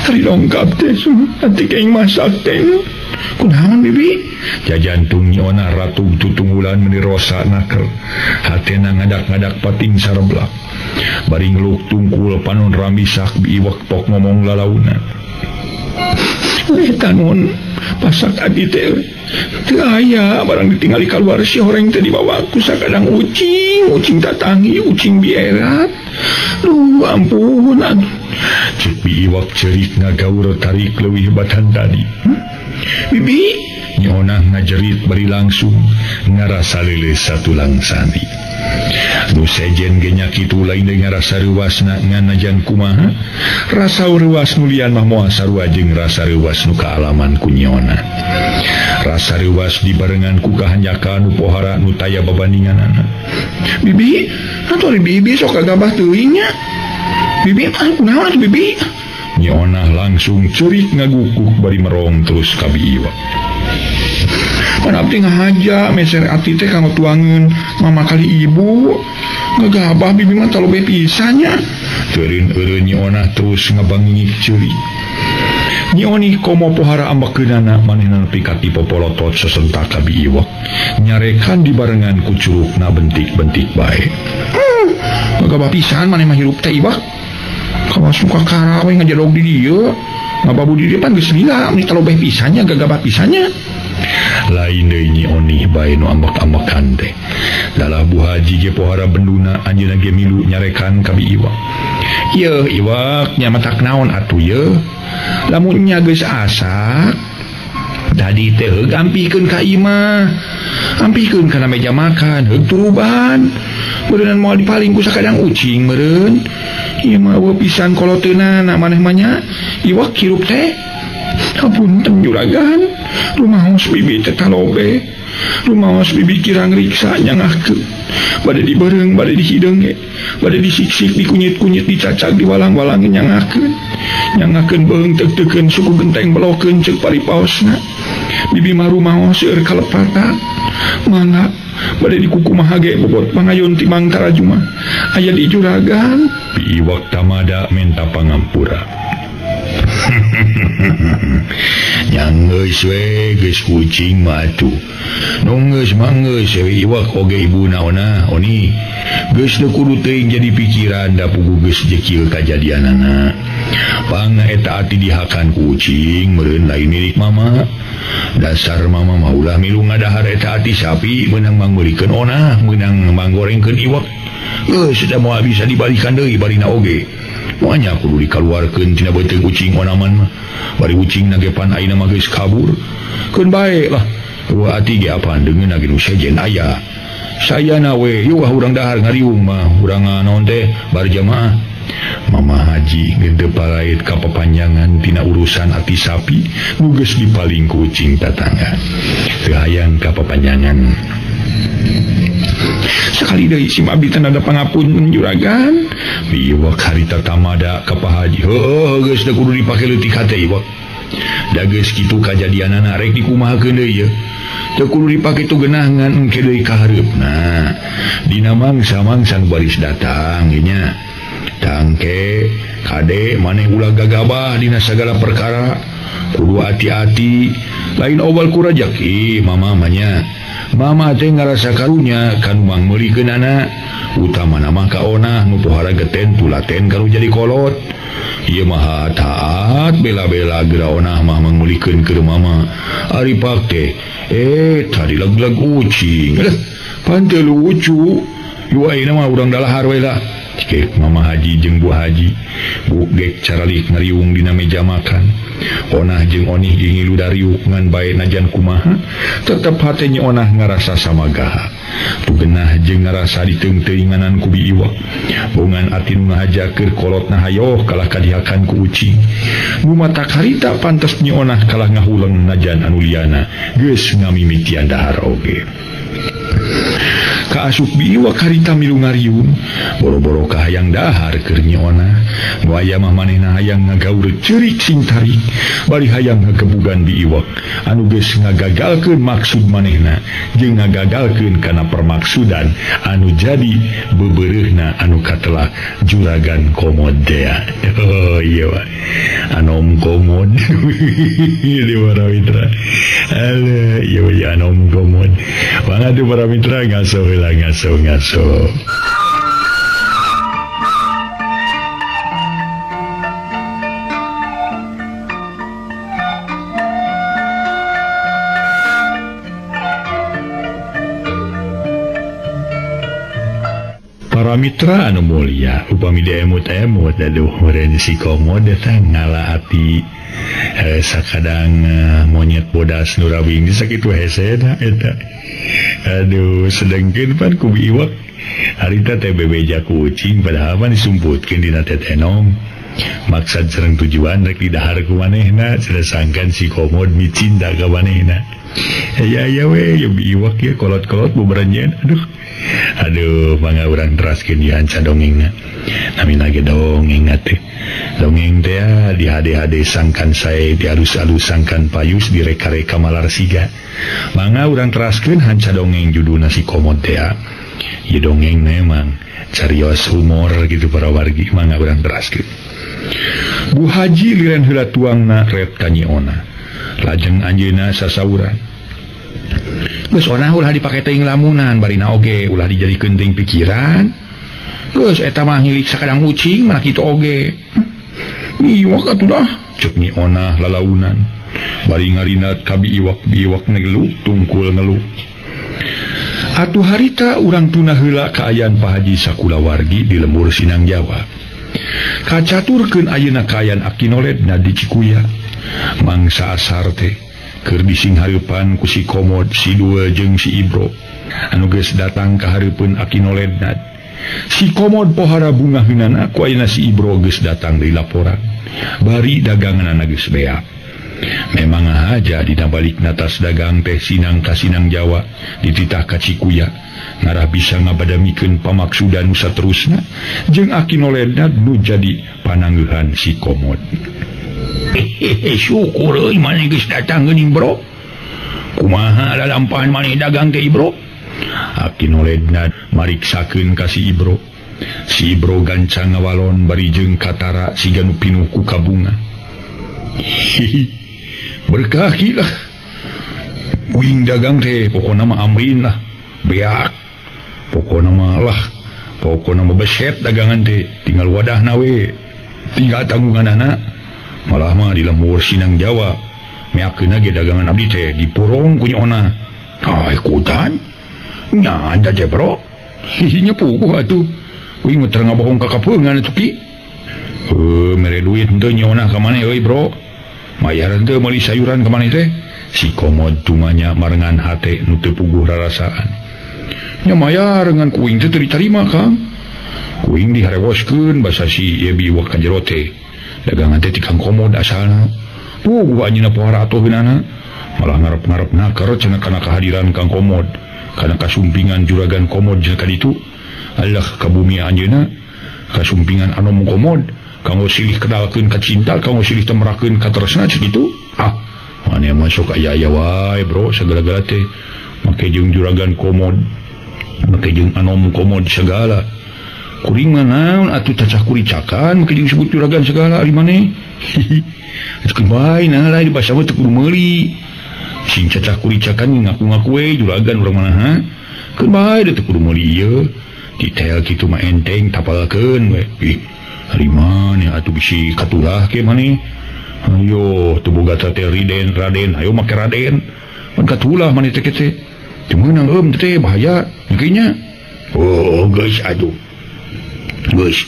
Hari longkap teh nanti kayak masak teh. Kunaon bibi? Jajantung nyona ratug tutunggulan meni rosa naker. Hatena ngadak-ngadak pating sareblak. Bari ngeluk tungkul panon ramisak Biiwak pok ngomong lalauna. Eta nun pasak adi teh teu aya barang ditingali kaluar si horeng teh dibawa ku sakadang ucing, ucing tatangi, ucing bierat. Duh ampun aduh. Cek Biiwak cerik ngagaur tarik leuwih batan tadi. Bibi nyonah ngajerit bari langsung ngarasa leuleus satulang sandi. Nu sejen ge nya kitu lain deui ngarasa reuasna ngan najan kumaha rasa reuas nu lian mah moal sarua jeung rasa reuas nu kaalaman ku nyona. Rasa reuas dibarengan ku kahanjaka nu pohara nu taya babandinganana. Bibi, atuh ari bibi sok kagabah teuing nya. Bibi mah kunaon atuh bibi? Nyonah langsung ceurik ngagukuh bari merong terus ka Biiwak. Pan abdi ngahaja meser ati teh kanggo tuangeun mama kali ibu. Ngagabah bibi mah talobe pisan nya. Teureun eureun nyonah terus ngabangingik ceurik. Nyi Oni komo pohara ambekeunana manehna nepi ka ti popolotot sesentak ka Biiwak. Nyarekan dibarengan ku curugna bentik-bentik bae. Ngagabah pisan maneh mah hirup teh Iwak. Kawas muka karawe ngajedog di dieu. Ngababu di dieu pan geus lila meni talobeh pisannya gagabah pisannya. Lain deui Nyi Oni bae nu ambek-ambekan teh. Dalah Bu Haji ge pohara benduna anjeunna ge milu nyarekan ka Biiwak. Yeuh Iwak nya matak naon atuh yeuh. Lamun nya geus asak tadi teh heug ampikeun ka imah. Ampikeun kana meja makan heug turuban. Meureunnan moal dipaling ku sakadang ucing meureun. Ieu mah eueuh pisan koloteunana maneh mah nya. Iwak hirup teh. Hapunten juragan, rumaos bibi teh talobe. Rumaos bibi kirang riksa nyangahkeun. Bade dibereung, bade dihideung ge. Bade disiksik, dikunyit-kunyit, dicacag, diwalang-walang nyangahkeun. Nyangahkeun beung teuk-teukeun suku genteng belokeun ceuk paripaosna. Bibi mah rumaos seueur kalepatan. Mangga bade dikukumaha ge bobot pangayon ti Mang Tarajuma. Aya di juragan. Biiwak tamada menta pangampura. Yang geus we geus kucing mah atuh. Nu geus mah geus we iwak oge ibu naonna oni. Geus teu kudu teuing jadi pikiran da puguh geus jekil kajadianana. Pangna eta ati dihakan kucing meureun lain milik mama. Dasar mama mah ulah milu ngadahar eta ati sapi meunang mangmeulikeun onah, meunang manggorengkeun iwak. Geus da moal bisa dibalikan deui barina oge. Moanya kudu dikaluarkeun tina beuteung ucing onaman mah. Bari ucing na ge pan ayeuna mah geus kabur. Keun bae lah. Eueuh ati ge apaan deungeun ge nu sejen aya. Sayana we yeuh urang dahar ngariung mah urang naon teh bar jamaah. Mama Haji gede parait ka papanjangan tina urusan ati sapi nu geus dipaling ku ucing tatangga. Teu hayang ka papanjangan. Sekali deui si abdi teh nada pangapunten juragan. Biiwak harita tamada ka Pak Haji. Heueuh geus teu kudu dipake leutik hate iwak. Da geus kitu kajadianana rek dikumahakeun deui ye. Teu kudu dipake tu geunah ngan engke deui ka hareupna. Dina mangsa-mangsa nu baris datang ieu nya. Tangke kade maneh ulah gagabah dina sagala perkara. Kudu hati-hati lain obal ku rajaki mama mah nya. Mama teh ngarasa karunya kanu mangmeulikeunana utamana mah ka onah nu pohara geten tulaten karu jadi kolot. Ieu mah taat bela-bela geura onah mah mangmeulikeun keur mama. Ari pak teh tadi leg-leg ucing. Pan teu lucu. Ieu ayeuna mah urang dalahar we lah. Cek Mama Haji jeung Bu Haji. Bu gek caralik ngariung dina meja makan. Onah jeung onih jeung ngilu dariuk ngan bae najan kumaha tetep hate nyi onah ngarasa samagaha. Tugenah jeung ngarasa diteungteuinganan ku bi iwak. Bongan ati nu ngahaja keur kolotna hayoh kalah kadihakan ku ucing. Nu matak harita pantes nyi onah kalah ngahuleng najan anu liana geus ngamimitian dahar oge. Kaasup bi iwak harita milu ngariung boro-boro kahayang dahar keur nyi onah. Nu aya mah manehna hayang ngagaur ceurik sing tarik bari hayang ngagebugan bi iwak anu geus ngagagalkeun maksud manehna jeung ngagagalkeun kana permaksudan anu jadi bebereuhna anu katelah juragan komod dea. Oh iya wa anom komod di para mitra. Aduh iya wa anom komod. Mangga para mitra ngaso heula ngaso ngaso. Para mitra anu mulia, upami diemut-emut aduh meureun si komod eta ngalaati sakadang monyet bodas nu rawing sakitu hesena eta. Aduh sedengkeun pan ku iwak harita teh bebeja ku ucing padahal mah disumputkeun dina tetenong. Maksad sareng tujuan rek didahar ku manehna cenah sangkan si komod micinta ka manehna. Ya ya we ya iwak ya kolot-kolot bubaranjeun aduh. Aduh mangga urang teraskeun di hanca dongengna. Namina ge dongeng teh. Dongeng teh di hade-hade sangkan sae di alus-alus sangkan payus direka-reka malar siga. Mangga urang teraskeun hanca dongeng judulna si komod teh. Ieu dongeng memang carios humor gitu para wargi mangga urang teraskeun. Bu Haji liren heula tuangna ret ka Nyi Ona. Lajeng anjeunna sasauran. Geus onah ulah dipake teuing lamunan barina oge ulah dijadikeun teuing pikiran. Geus eta mah ngilik sakadang ucing mana kitu oge. Iwak atuh dah ceuk Nyi Onah lalaunan. Bari ngarinat ka bi iwak ngeluk tungkul ngeluk. Atuh harita urang tuna heula kaayaan Pak Haji sakulawargi di lembur Sinang Jawa. Kacaturkeun ayeuna kaayaan Aki Noledna di Cikuya. Mangsa asar teh keur disinghareupan ku si Komod, si Dua jeung si Ibro anu geus datang ka hareupeun Aki Noledna. Si Komod pohara bunga heunana ku ayeuna si Ibro geus datang deui laporan. Bari daganganana geus beak. Memang aja dina balikna tas dagang teh Sinang ka Sinang Jawa dititah ka Cikuya ngarah bisa ngabadamikeun pamaksudan nu saterusna jeung Aki Noledna nu jadi panangeuhan si Komod. Hehehe, syukur euy maneh geus datang geuning bro. Kumaha lalampahan maneh dagang teh Ibro? Aki Noledna mariksakeun ka si Ibro. Si Ibro gancang ngawalon bari jeung katara siga nu pinuh ku kabunga. Hihi, berkah lah. Uing dagang teh pokona mah amrin lah. Beak. Pokona mah lah. Pokona mah beset dagangan teh, tinggal wadahna we. Tinggal tanggunganana. Malah mah di lembur Sinang Jawa meakeun ge dagangan abdi teh dipurong ku Nyi Ona. Ah ikutan nya ada je bro. Hihinya puguh atuh. Uing mah teu ngabohong ka kapeungan atuh ki. Heuh mere duit henteu Nyi Ona ka maneh euy bro. Mayar henteu meuli sayuran ka maneh teh. Si Komod tumanya marengan hate nu teu puguh rarasaan. Nya mayar ngan ku uing teh teu ditarima Kang. Ku uing diharewoskeun basa si ieu biwak ka jero teh. Dagangan teh ti Kang Komod asalna. Puguh anjeunna pohara atuheunana. Malah ngarep-ngarep naker cenah kana kehadiran Kang Komod. Kana kasumpingan juragan Komod cenah ka ditu. Allah ka bumi anjeunna kasumpingan anom Komod, Kanggo silih kenalkeun ka cinta, kanggo silih temerakeun ka tresna kitu. Ah, maneh mah sok aya-aya wae, bro, sagala-gala teh. Make jeung juragan komod, make jeung anom komod segala. Kuring mah naon atuh cacah kuricakan make jeung sebut juragan segala ari maneh. Atuh bae nah lain basa mah teu kudu meuli. Sing cacah kuricakan ngaku-ngaku we juragan urang mah ha. Keun bae teu kudu meuli ieu. Detail kitu mah enteng tapalkeun we. Ih, ari maneh atuh bisi katulah ke maneh. Ayo teu boga teh Raden, Raden, ayo make Raden. Pan katulah maneh teh teh. Teu meunang eum teh bahaya engkenya. Oh, geus atuh. Geus.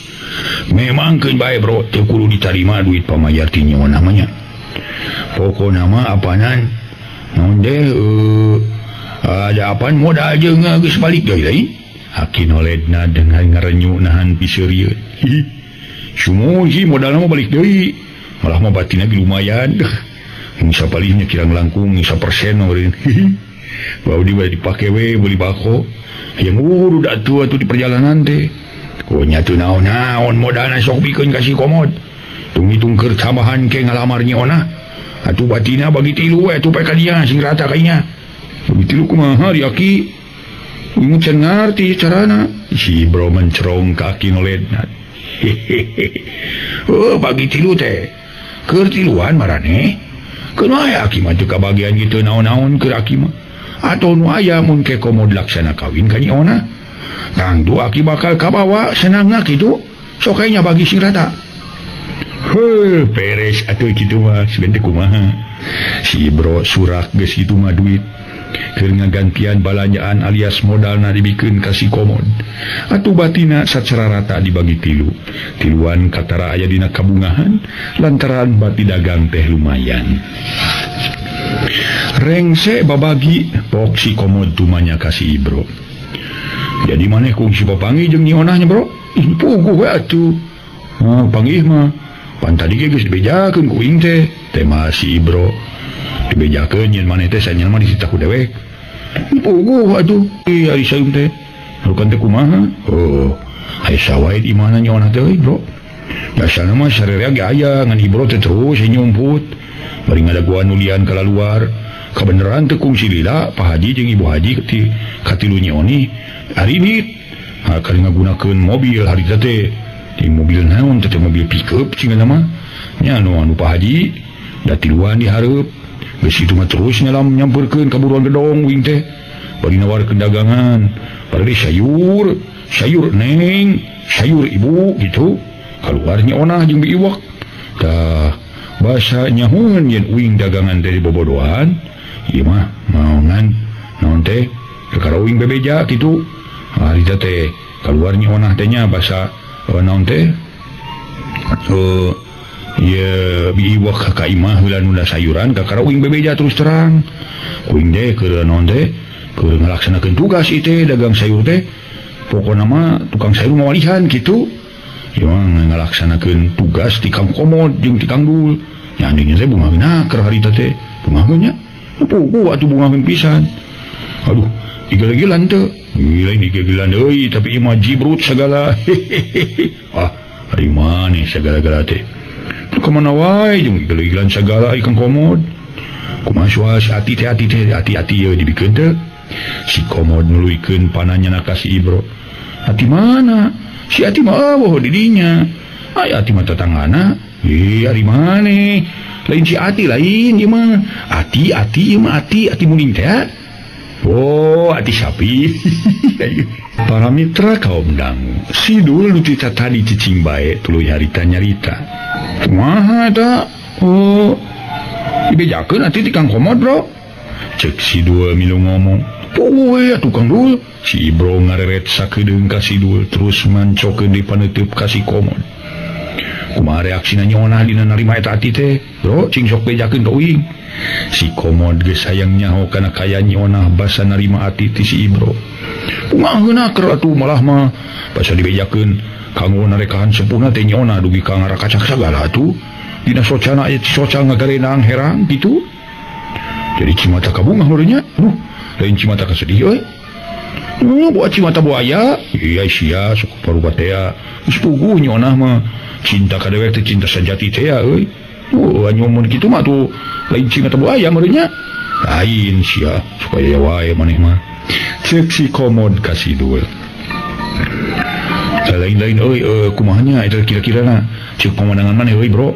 Memang keun bae bro, teu kudu ditarima duit pamayar ti nyawa namanya. Pokona mah apanan? Naon deh ada apaan modal jeung geus balik deui lain. Aki noledna dengan ngarenyu nahan piseurieun. Sumuh modalna mah balik deui. Malah mah batina ge lumayan. Ngisa palihnya kirang langkung ngisa persen meureun. Bau di dipake we beli bako. Hayang udah atuh atuh di perjalanan teh. Oh nya teu naon-naon modalna sok bikeun ka si komod. Tung-hitung keur tambahan ke ngalamar nyi onah. Atuh batina bagi tilu we atuh pae ka dia sing rata kayanya. Bagi tilu kumaha di aki? Ingat can ngarti carana. Si bro mencerong ka aki noledna. Oh bagi tilu teh. Keur tiluan maraneh. Keun wae aki mah teu kabagian kitu naon-naon keur aki mah. Atau nu aya mun ke komod laksana kawin ka nyi onah. Tangtu aki bakal kabawa senangna kitu. Sok nya bagi sing rata. Heuh, beres atuh kitu mah sebentar kumaha. Si bro surak geus kitu mah duit. Keur ngagantian balanjaan alias modalna dibikeun ka si komod. Atuh batina sacara rata dibagi tilu. Tiluan katara aya dina kabungahan lantaran bati dagang teh lumayan. Rengse babagi pok si komod tumanya ka si Ibro. Jadi maneh kungsi papanggih jeung nyi onahnya bro? Ih puguh we atuh. Hah, panggih mah. Pan tadi ge geus dibejakeun ku uing teh. Tema si Ibro. Dibejakeun nyen maneh teh sanyana mah disita ku dewek. Puguh atuh. Ih ari saeum teh. Harukan teh kumaha? Oh, aya sawae di mana nyi onah teh euy bro. Dasarna mah sarerea ge aya ngan Ibro teh terus nyumput. Bari ngadaguan nulian kalaluar. Kabeneran teh kungsi lila Pak Haji jeung Ibu Haji katilu nyi oni hari ini kali ngagunakeun mobil hari teh di mobil naon teh mobil pickup cing nama nya anu anu Pak Haji da tiluan dihareup geus kitu mah terus nyalam nyamperkeun ka buruan gedong wing teh bari nawarkeun dagangan bari sayur sayur neng sayur ibu gitu kaluar nyi onah jeung biiwak tah basa nyahueun yen uing dagangan teh dibobodohan ieu mah maonan naon teh perkara uing bebeja kitu harita teh kaluar nyi onah teh nya basa naon teh ye biiwak ka imah heula nunda sayuran kakara uing bebeja terus terang uing teh keur naon teh keur ngalaksanakeun tugas ieu teh dagang sayur teh pokona mah tukang sayur mawalihan kitu ieu mah ngalaksanakeun tugas ti Kang Komod jeung ti Kang Dul nya andinya teh bungaheun keur harita teh bungaheun nya puguh atuh bungaheun pisan. Aduh, igel-igelan teu. Gila ini igel-igelan deui tapi ieu mah jibrut segala. Ah, ari maneh segala-gala teh. Teu ka mana wae jeung igel-igelan segala ieu Kang Komod. Kumaha suas ati teh ati teh ati-ati ieu dibikeun teu. Si Komod nuluykeun pananyana ka si Ibro. Ati mana? Si ati mah eueuh di dinya. Aya ati mah tetanggana. Ih, ari maneh? Lain si ati lain ieu mah. Ati ati ieu mah ati ati muning teh. Oh, ati sapi. Para mitra kaum dangu, si Dul nu tita tadi cicing bae tuluy harita nyarita. Kumaha eta? Oh, dibejakeun ati ti Kang Komod, bro. Cek si Dul milu ngomong. Puguh we atuh Kang Dul. Si Ibro ngareret sakedeung ka si Dul terus mancokeun di paneuteub ka si Komod. Kumaha reaksina nyi onah dina narima eta ati teh? Bro, cing sok bejakeun ka uing. Si Komod geus hayang nyaho kana kaya nyi onah basa narima ati ti si Ibro. Bungaheun keur atuh malah mah basa dibejakeun kanggo narekahan sepuhna teh nyi onah dugi ka ngarakacak sagala atuh. Dina socana aya soca ngagarenang herang kitu. Jadi cimata kabungah meureun nya. Aduh, lain cimata kasedih euy. Buat cimata buaya. Iya sia sok paruba teh. Geus puguh nyi onah mah. Cinta ka dewek teh cinta sejati teh ya euy. Oh, nyumun kitu mah tuh lain cing atau buaya meureunnya. Lain sia, supaya wae maneh mah. Cek si Komod ka si Dul. Lain-lain euy kumaha nya eta kira-kira na cek pemandangan maneh euy bro.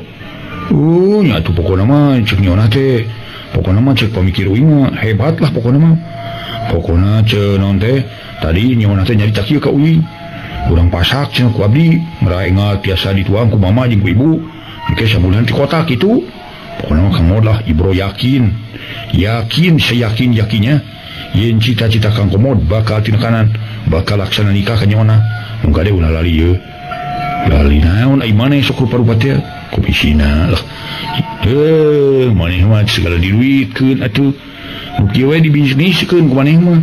Nya atuh pokona mah cek nyona teh. Pokona mah cek pamikir uing mah hebat lah pokona mah. Pokona cek naon teh tadi nyona teh nyarita kieu ka uing. Urang pasak cenah ku abdi, meraengal tiasa dituang ku mama jeung ku ibu. Engke sabulan di kota kitu. Pokona mah Kang Mod lah Ibro yakin. Yakin seyakin-yakinnya yen cita-cita Kang Komod bakal tinekanan, bakal laksana nikah ka nyona. Mun kade ulah lali ye. Lali naon ai maneh sok rupa-rupa teh? Komisina lah. Maneh mah segala diduitkeun atuh. Nu kieu we dibisniskeun ku maneh mah.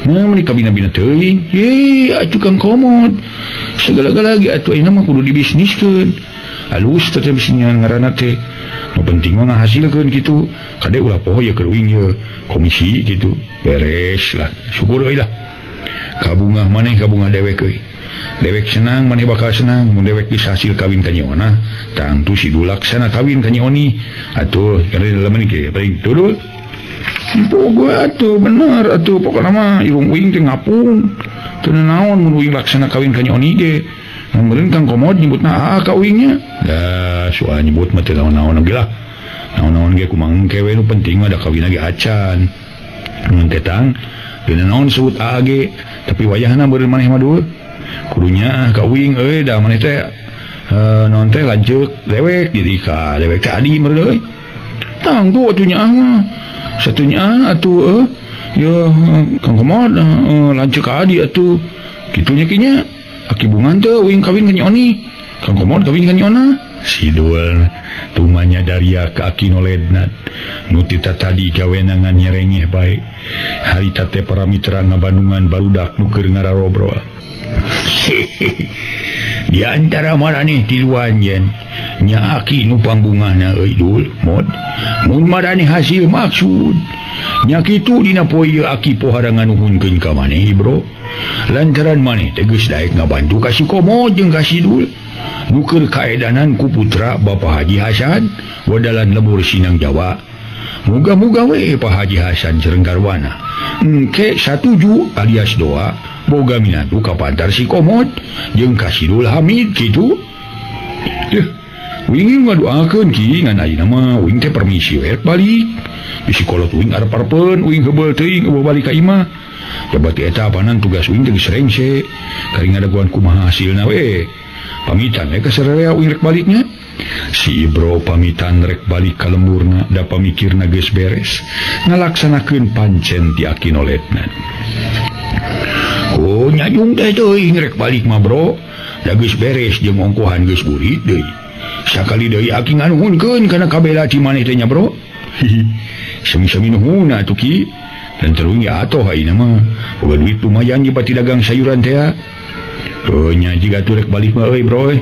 Nah, meuni kabina-bina teuing. Ye, atuh Kang Komod. Segala-gala ge atuh ayeuna mah kudu dibisniskeun. Alus teh bisnisnya ngaranna teh. Nu penting mah ngahasilkeun kitu. Kade ulah poho ye keur uing ye komisi kitu. Beres lah. Syukur euy lah. Kabungah maneh kabungah dewek euy. Dewek senang maneh bakal senang mun dewek bisa hasil kawin ka Nyi Ona. Tangtu si Dulaksana kawin ka Nyi Oni. Atuh kana dalam ini paling tudul. Pogo atuh bener atuh pokona mah irung uing teh ngapung. Teu naon mun uing laksana kawin ka Nyi Oni ge. Mun meureun Kang Komod nyebutna aa ka uingnya. Da soal nyebut mah teu naon-naon ge lah. Naon-naon ge kumaha engke we nu penting mah da kawin ge acan. Mun teh tang teu naon sebut aa ge, tapi wayahna meureun maneh mah dul. Kudunya ka uing euy da maneh teh naon teh lanceuk dewek jadi ka dewek teh adi meureun euy. Tangtu atuh nyaah mah. Satunya atuh ya Kang Komod lanceuk ka adi atuh. Kitu nya kinya. Aki bungan teh uing kawin ka Nyi Oni. Kang Komod kawin ka Nyi Ona. Si Dul tumanya daria ka aki noledna. Nu tita tadi gawenangan nyerengeh bae. Harita teh para mitra ngabandungan barudak nu keur ngararobrol. Di antara maraneh tiluan yen nya aki nu pangbungahna euy Dul Mod. Mun maraneh hasil maksud nya kitu dina poe ieu aki pohara nganuhunkeun ka maneh bro. Lantaran maneh teh geus daek ngabantu ka si Komod jeung ka si Dul. Nu keur kaedanan ku putra Bapak Haji Hasan wadalan lembur Sinang Jawa. Muga-muga we Pak Haji Hasan sareng garwana. Engke satuju alias doa boga minantu kapantar si Komod jeung ka si Dul Hamid kitu. Deuh, uing ngadoakeun ki ngan ayeuna mah uing teh permisi we balik. Bisi kolot uing arep-arepeun uing heubeul teuing eueuh balik ka imah. Jabati eta apanan tugas uing teh geus rengse. Kari ngadaguan kumaha hasilna we. Pamitan we ka sararea uing rek baliknya. Si Ibro pamitan rek balik ka lemburna da pamikirna geus beres ngalaksanakeun pancen ti aki noletna. Oh nyajung teh teuing rek balik mah bro. Da geus beres jeung ongkohan geus burit deui. Sakali deui aki nganuhunkeun kana kabela ti maneh teh nya bro. Sami-sami nuhun atuh ki. Dan terus ya atoh ayeuna mah boga duit lumayan jeung pati dagang sayuran teh. Oh nya jiga tuh rek balik mah euy bro.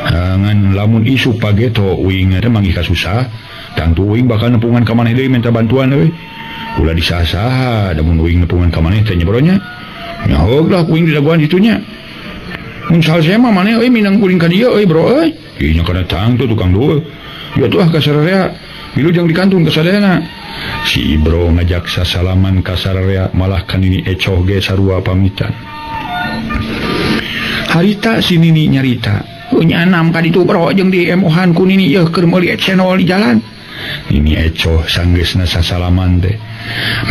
Ngan lamun isuk pageto uing teh manggih kasusah, tangtu uing bakal nepungan ka maneh deui minta bantuan euy. Ulah disaha-saha da mun uing nepungan ka maneh teh nya bro nya. Nyahoog lah uing didagoan ditu nya. Mun salse mah maneh euy minang kuring ka dieu euy bro euy. Ieu nya kana tangtu tukang dul. Ya tuh ah ka sararea. Milu jang dikantun ka sadayana. Si Ibro ngajak sasalaman ka sararea malah kanini ecoh ge sarua pamitan. Harita si Nini nyarita, "Nyanam ka ditu bro jeung di emohan ku Nini yeuh keur meuli channel di jalan." Nini ecoh sanggeusna sasalaman teh.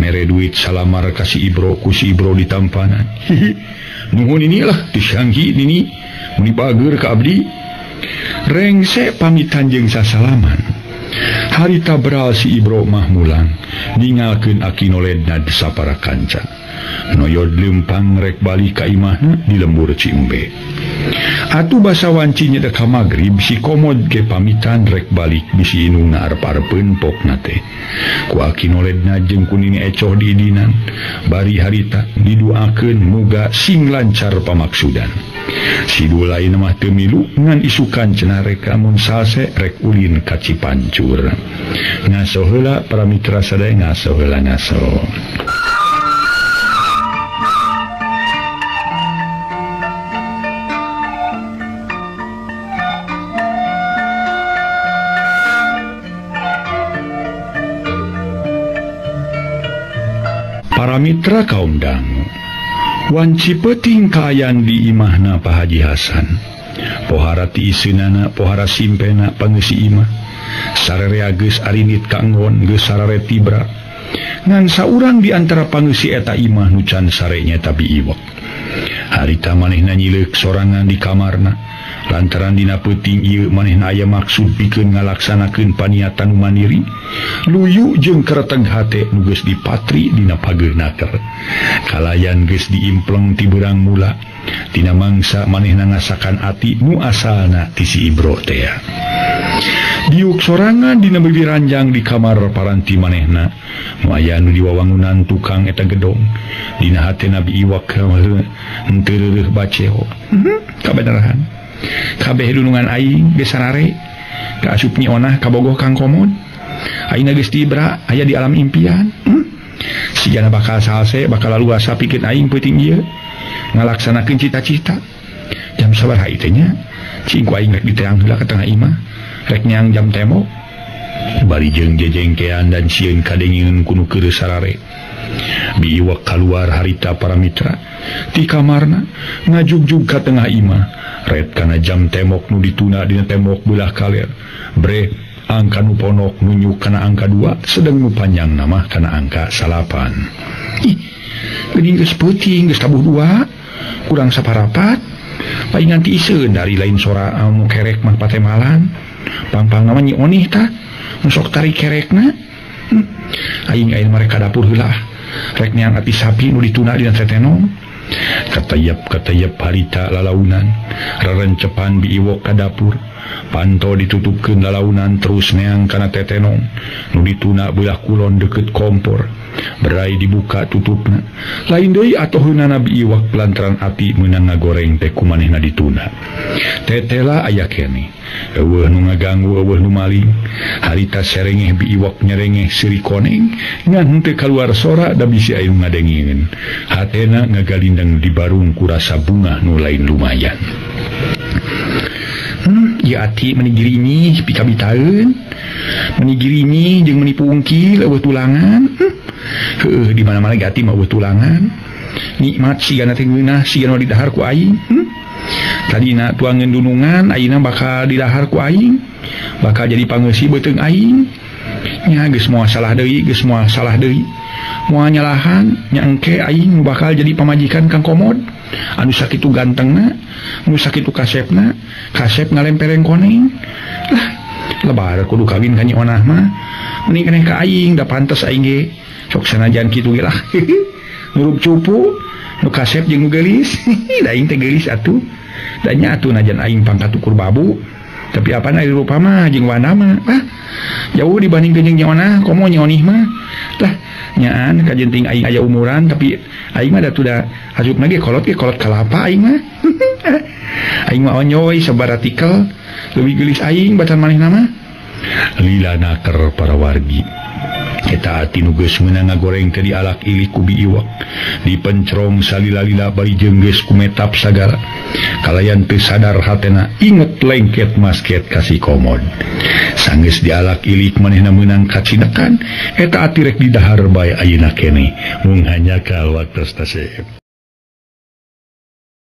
Mere duit salamar ka si Ibro ku si Ibro ditampanan. Nuhun ini lah disanggi Nini muni bager ka abdi. Rengse pamitan jeung sasalaman. Harita beral si Ibro mah mulang ningalkeun aki noledna sapara kanca. Noyod lempang rek balik ka imahna di lembur Cimbe. Atuh basa wanci nyedek ka magrib si Komod ge pamitan rek balik bisi inungna arep-arepeun pokna teh. Ku aki noledna jeung ku Nini ecoh diidinan bari harita diduakeun muga sing lancar pamaksudan. Si Dul lain mah teu milu ngan isukan cenah rek amun salse rek ulin ka Cipancur. Ngaso heula para mitra sadaya ngaso heula ngaso. Para mitra kaum dangu, wanci peuting kaayaan di imahna Pak Haji Hasan. Pohara ti iseunana, pohara simpena pangeusi imah. Sararea geus arinit kaenggon, geus sarare tibra. Ngan saurang di antara pangeusi eta imah nu can sare nyaeta Bi Iwak. Harita manehna nyileuk sorangan di kamarna. Lantaran dina peuting ieu manehna aya maksud pikeun ngalaksanakeun paniatan nu mandiri, luyu jeung kereteg hate nu geus dipatri dina pageuh naker. Kalayan geus diimpleng ti beurang mula, tina mangsa manehna ngasakan ati nu asalna ti si Ibro tea. Diuk sorangan dina beubi ranjang di kamar paranti manehna, nu aya nu diwawangunan tukang eta gedong. Dina hatena Bi Iwak henteu reureuh baceo. Kabeneran kabeh dunungan aing geus sarare kaasup Nyi Onah kabogoh Kang Komod. Aingna geus tibra aya di alam impian. Sigana bakal salse bakal laluasa pikeun aing peuting ieu ngalaksanakeun cita-cita. Jam sabaraha ieu teh nya? Cing ku aing rek diteang heula ka tengah imah, rek neang jam tembok. Bari jeung jejengkean dan sieun kadengeun ku nu keur sarare. Bi Iwak kaluar harita para mitra ti kamarna ngajugjug ka tengah imah, ret kana jam tembok nu dituna dina tembok belah kaler. Bre angka nu ponok nunjuk kana angka 2, sedeng nu panjang nama kana angka 9. Ih, geuning geus peuting geus tabuh 2, kurang saparapat. Paingan ti iseun dari lain sora anu kerek mah patemalan. Pangpang nama Nyi Onih tah nu sok tarik kerekna. Aing aing mereka dapur heula. Rek neang ati sapi nu dituna dina tetenong. Katayap harita lalaunan, rerencepan Bi Iwok ka dapur. Panto ditutupkeun lalaunan terus neang kana tetenong nu dituna belah kulon deukeut kompor. Berai dibuka tutupna. Lain deui atoheunana Bi Iwak lantaran ati meunang ngagoreng teh ku manehna dituna. Tetela aya keneh. Eueuh nu ngaganggu, eueuh nu maling. Harita serengeh Bi Iwak nyerengeh seuri koneng, ngan henteu kaluar sora da bisi aya nu ngadengeun. Hatena ngagalindeng di barung ku rasa bungah nu lain lumayan. Ieu ati meni girinyih pikabitaeun, meni girinyih jeung meni pungkil eueuh tulangan. Heueuh di mana-mana ge ati mah eueuh tulangan. Nikmat sigana teh ngeunah, sigana didahar ku aing. Tadina tuangeun dunungan, ayeuna bakal didahar ku aing. Bakal jadi pangeusi beuteung aing. Nya geus moal salah deui, geus moal salah deui. Moal nyalahan, nya engke aing bakal jadi pamajikan Kang Komod. Anu sakitu gantengna, anu sakitu kasepna, kasep ngalempereng koneng. Lah, lebar kudu kawin ka Nyi Onah mah. Mending keneh ka aing, da pantes aing ge. Sok sanajan kitu ge lah. Ngurup cupu, nu kasep jeung nu geulis. Da aing teh geulis atuh. Da nya atuh najan aing pangkat ukur babu. Tapi apana ari rupa mah jeung wana mah. Ah, jauh dibandingkeun jeung Nyi Onah, komo Nyi Onih mah. Lah, nyaan kajenting aing aya umuran tapi aing mah da tuh da asupna ge kolot kalapa aing mah. Aing mah onyoy sabaratikel leuwih geulis aing bacan manehna mah. Lila naker para wargi. Eta ati nu geus meunang ngagoreng teh dialak ilik ku Bi Iwak. Dipencrong salila-lila bari jeung geus kumetap sagala. Kalayan teu sadar hatena inget lengket masket ka si Komod. Sanggeus dialak ilik manehna meunang kacinekan, eta ati rek didahar bae ayeuna keneh. Mung hanya ka waktos tasep.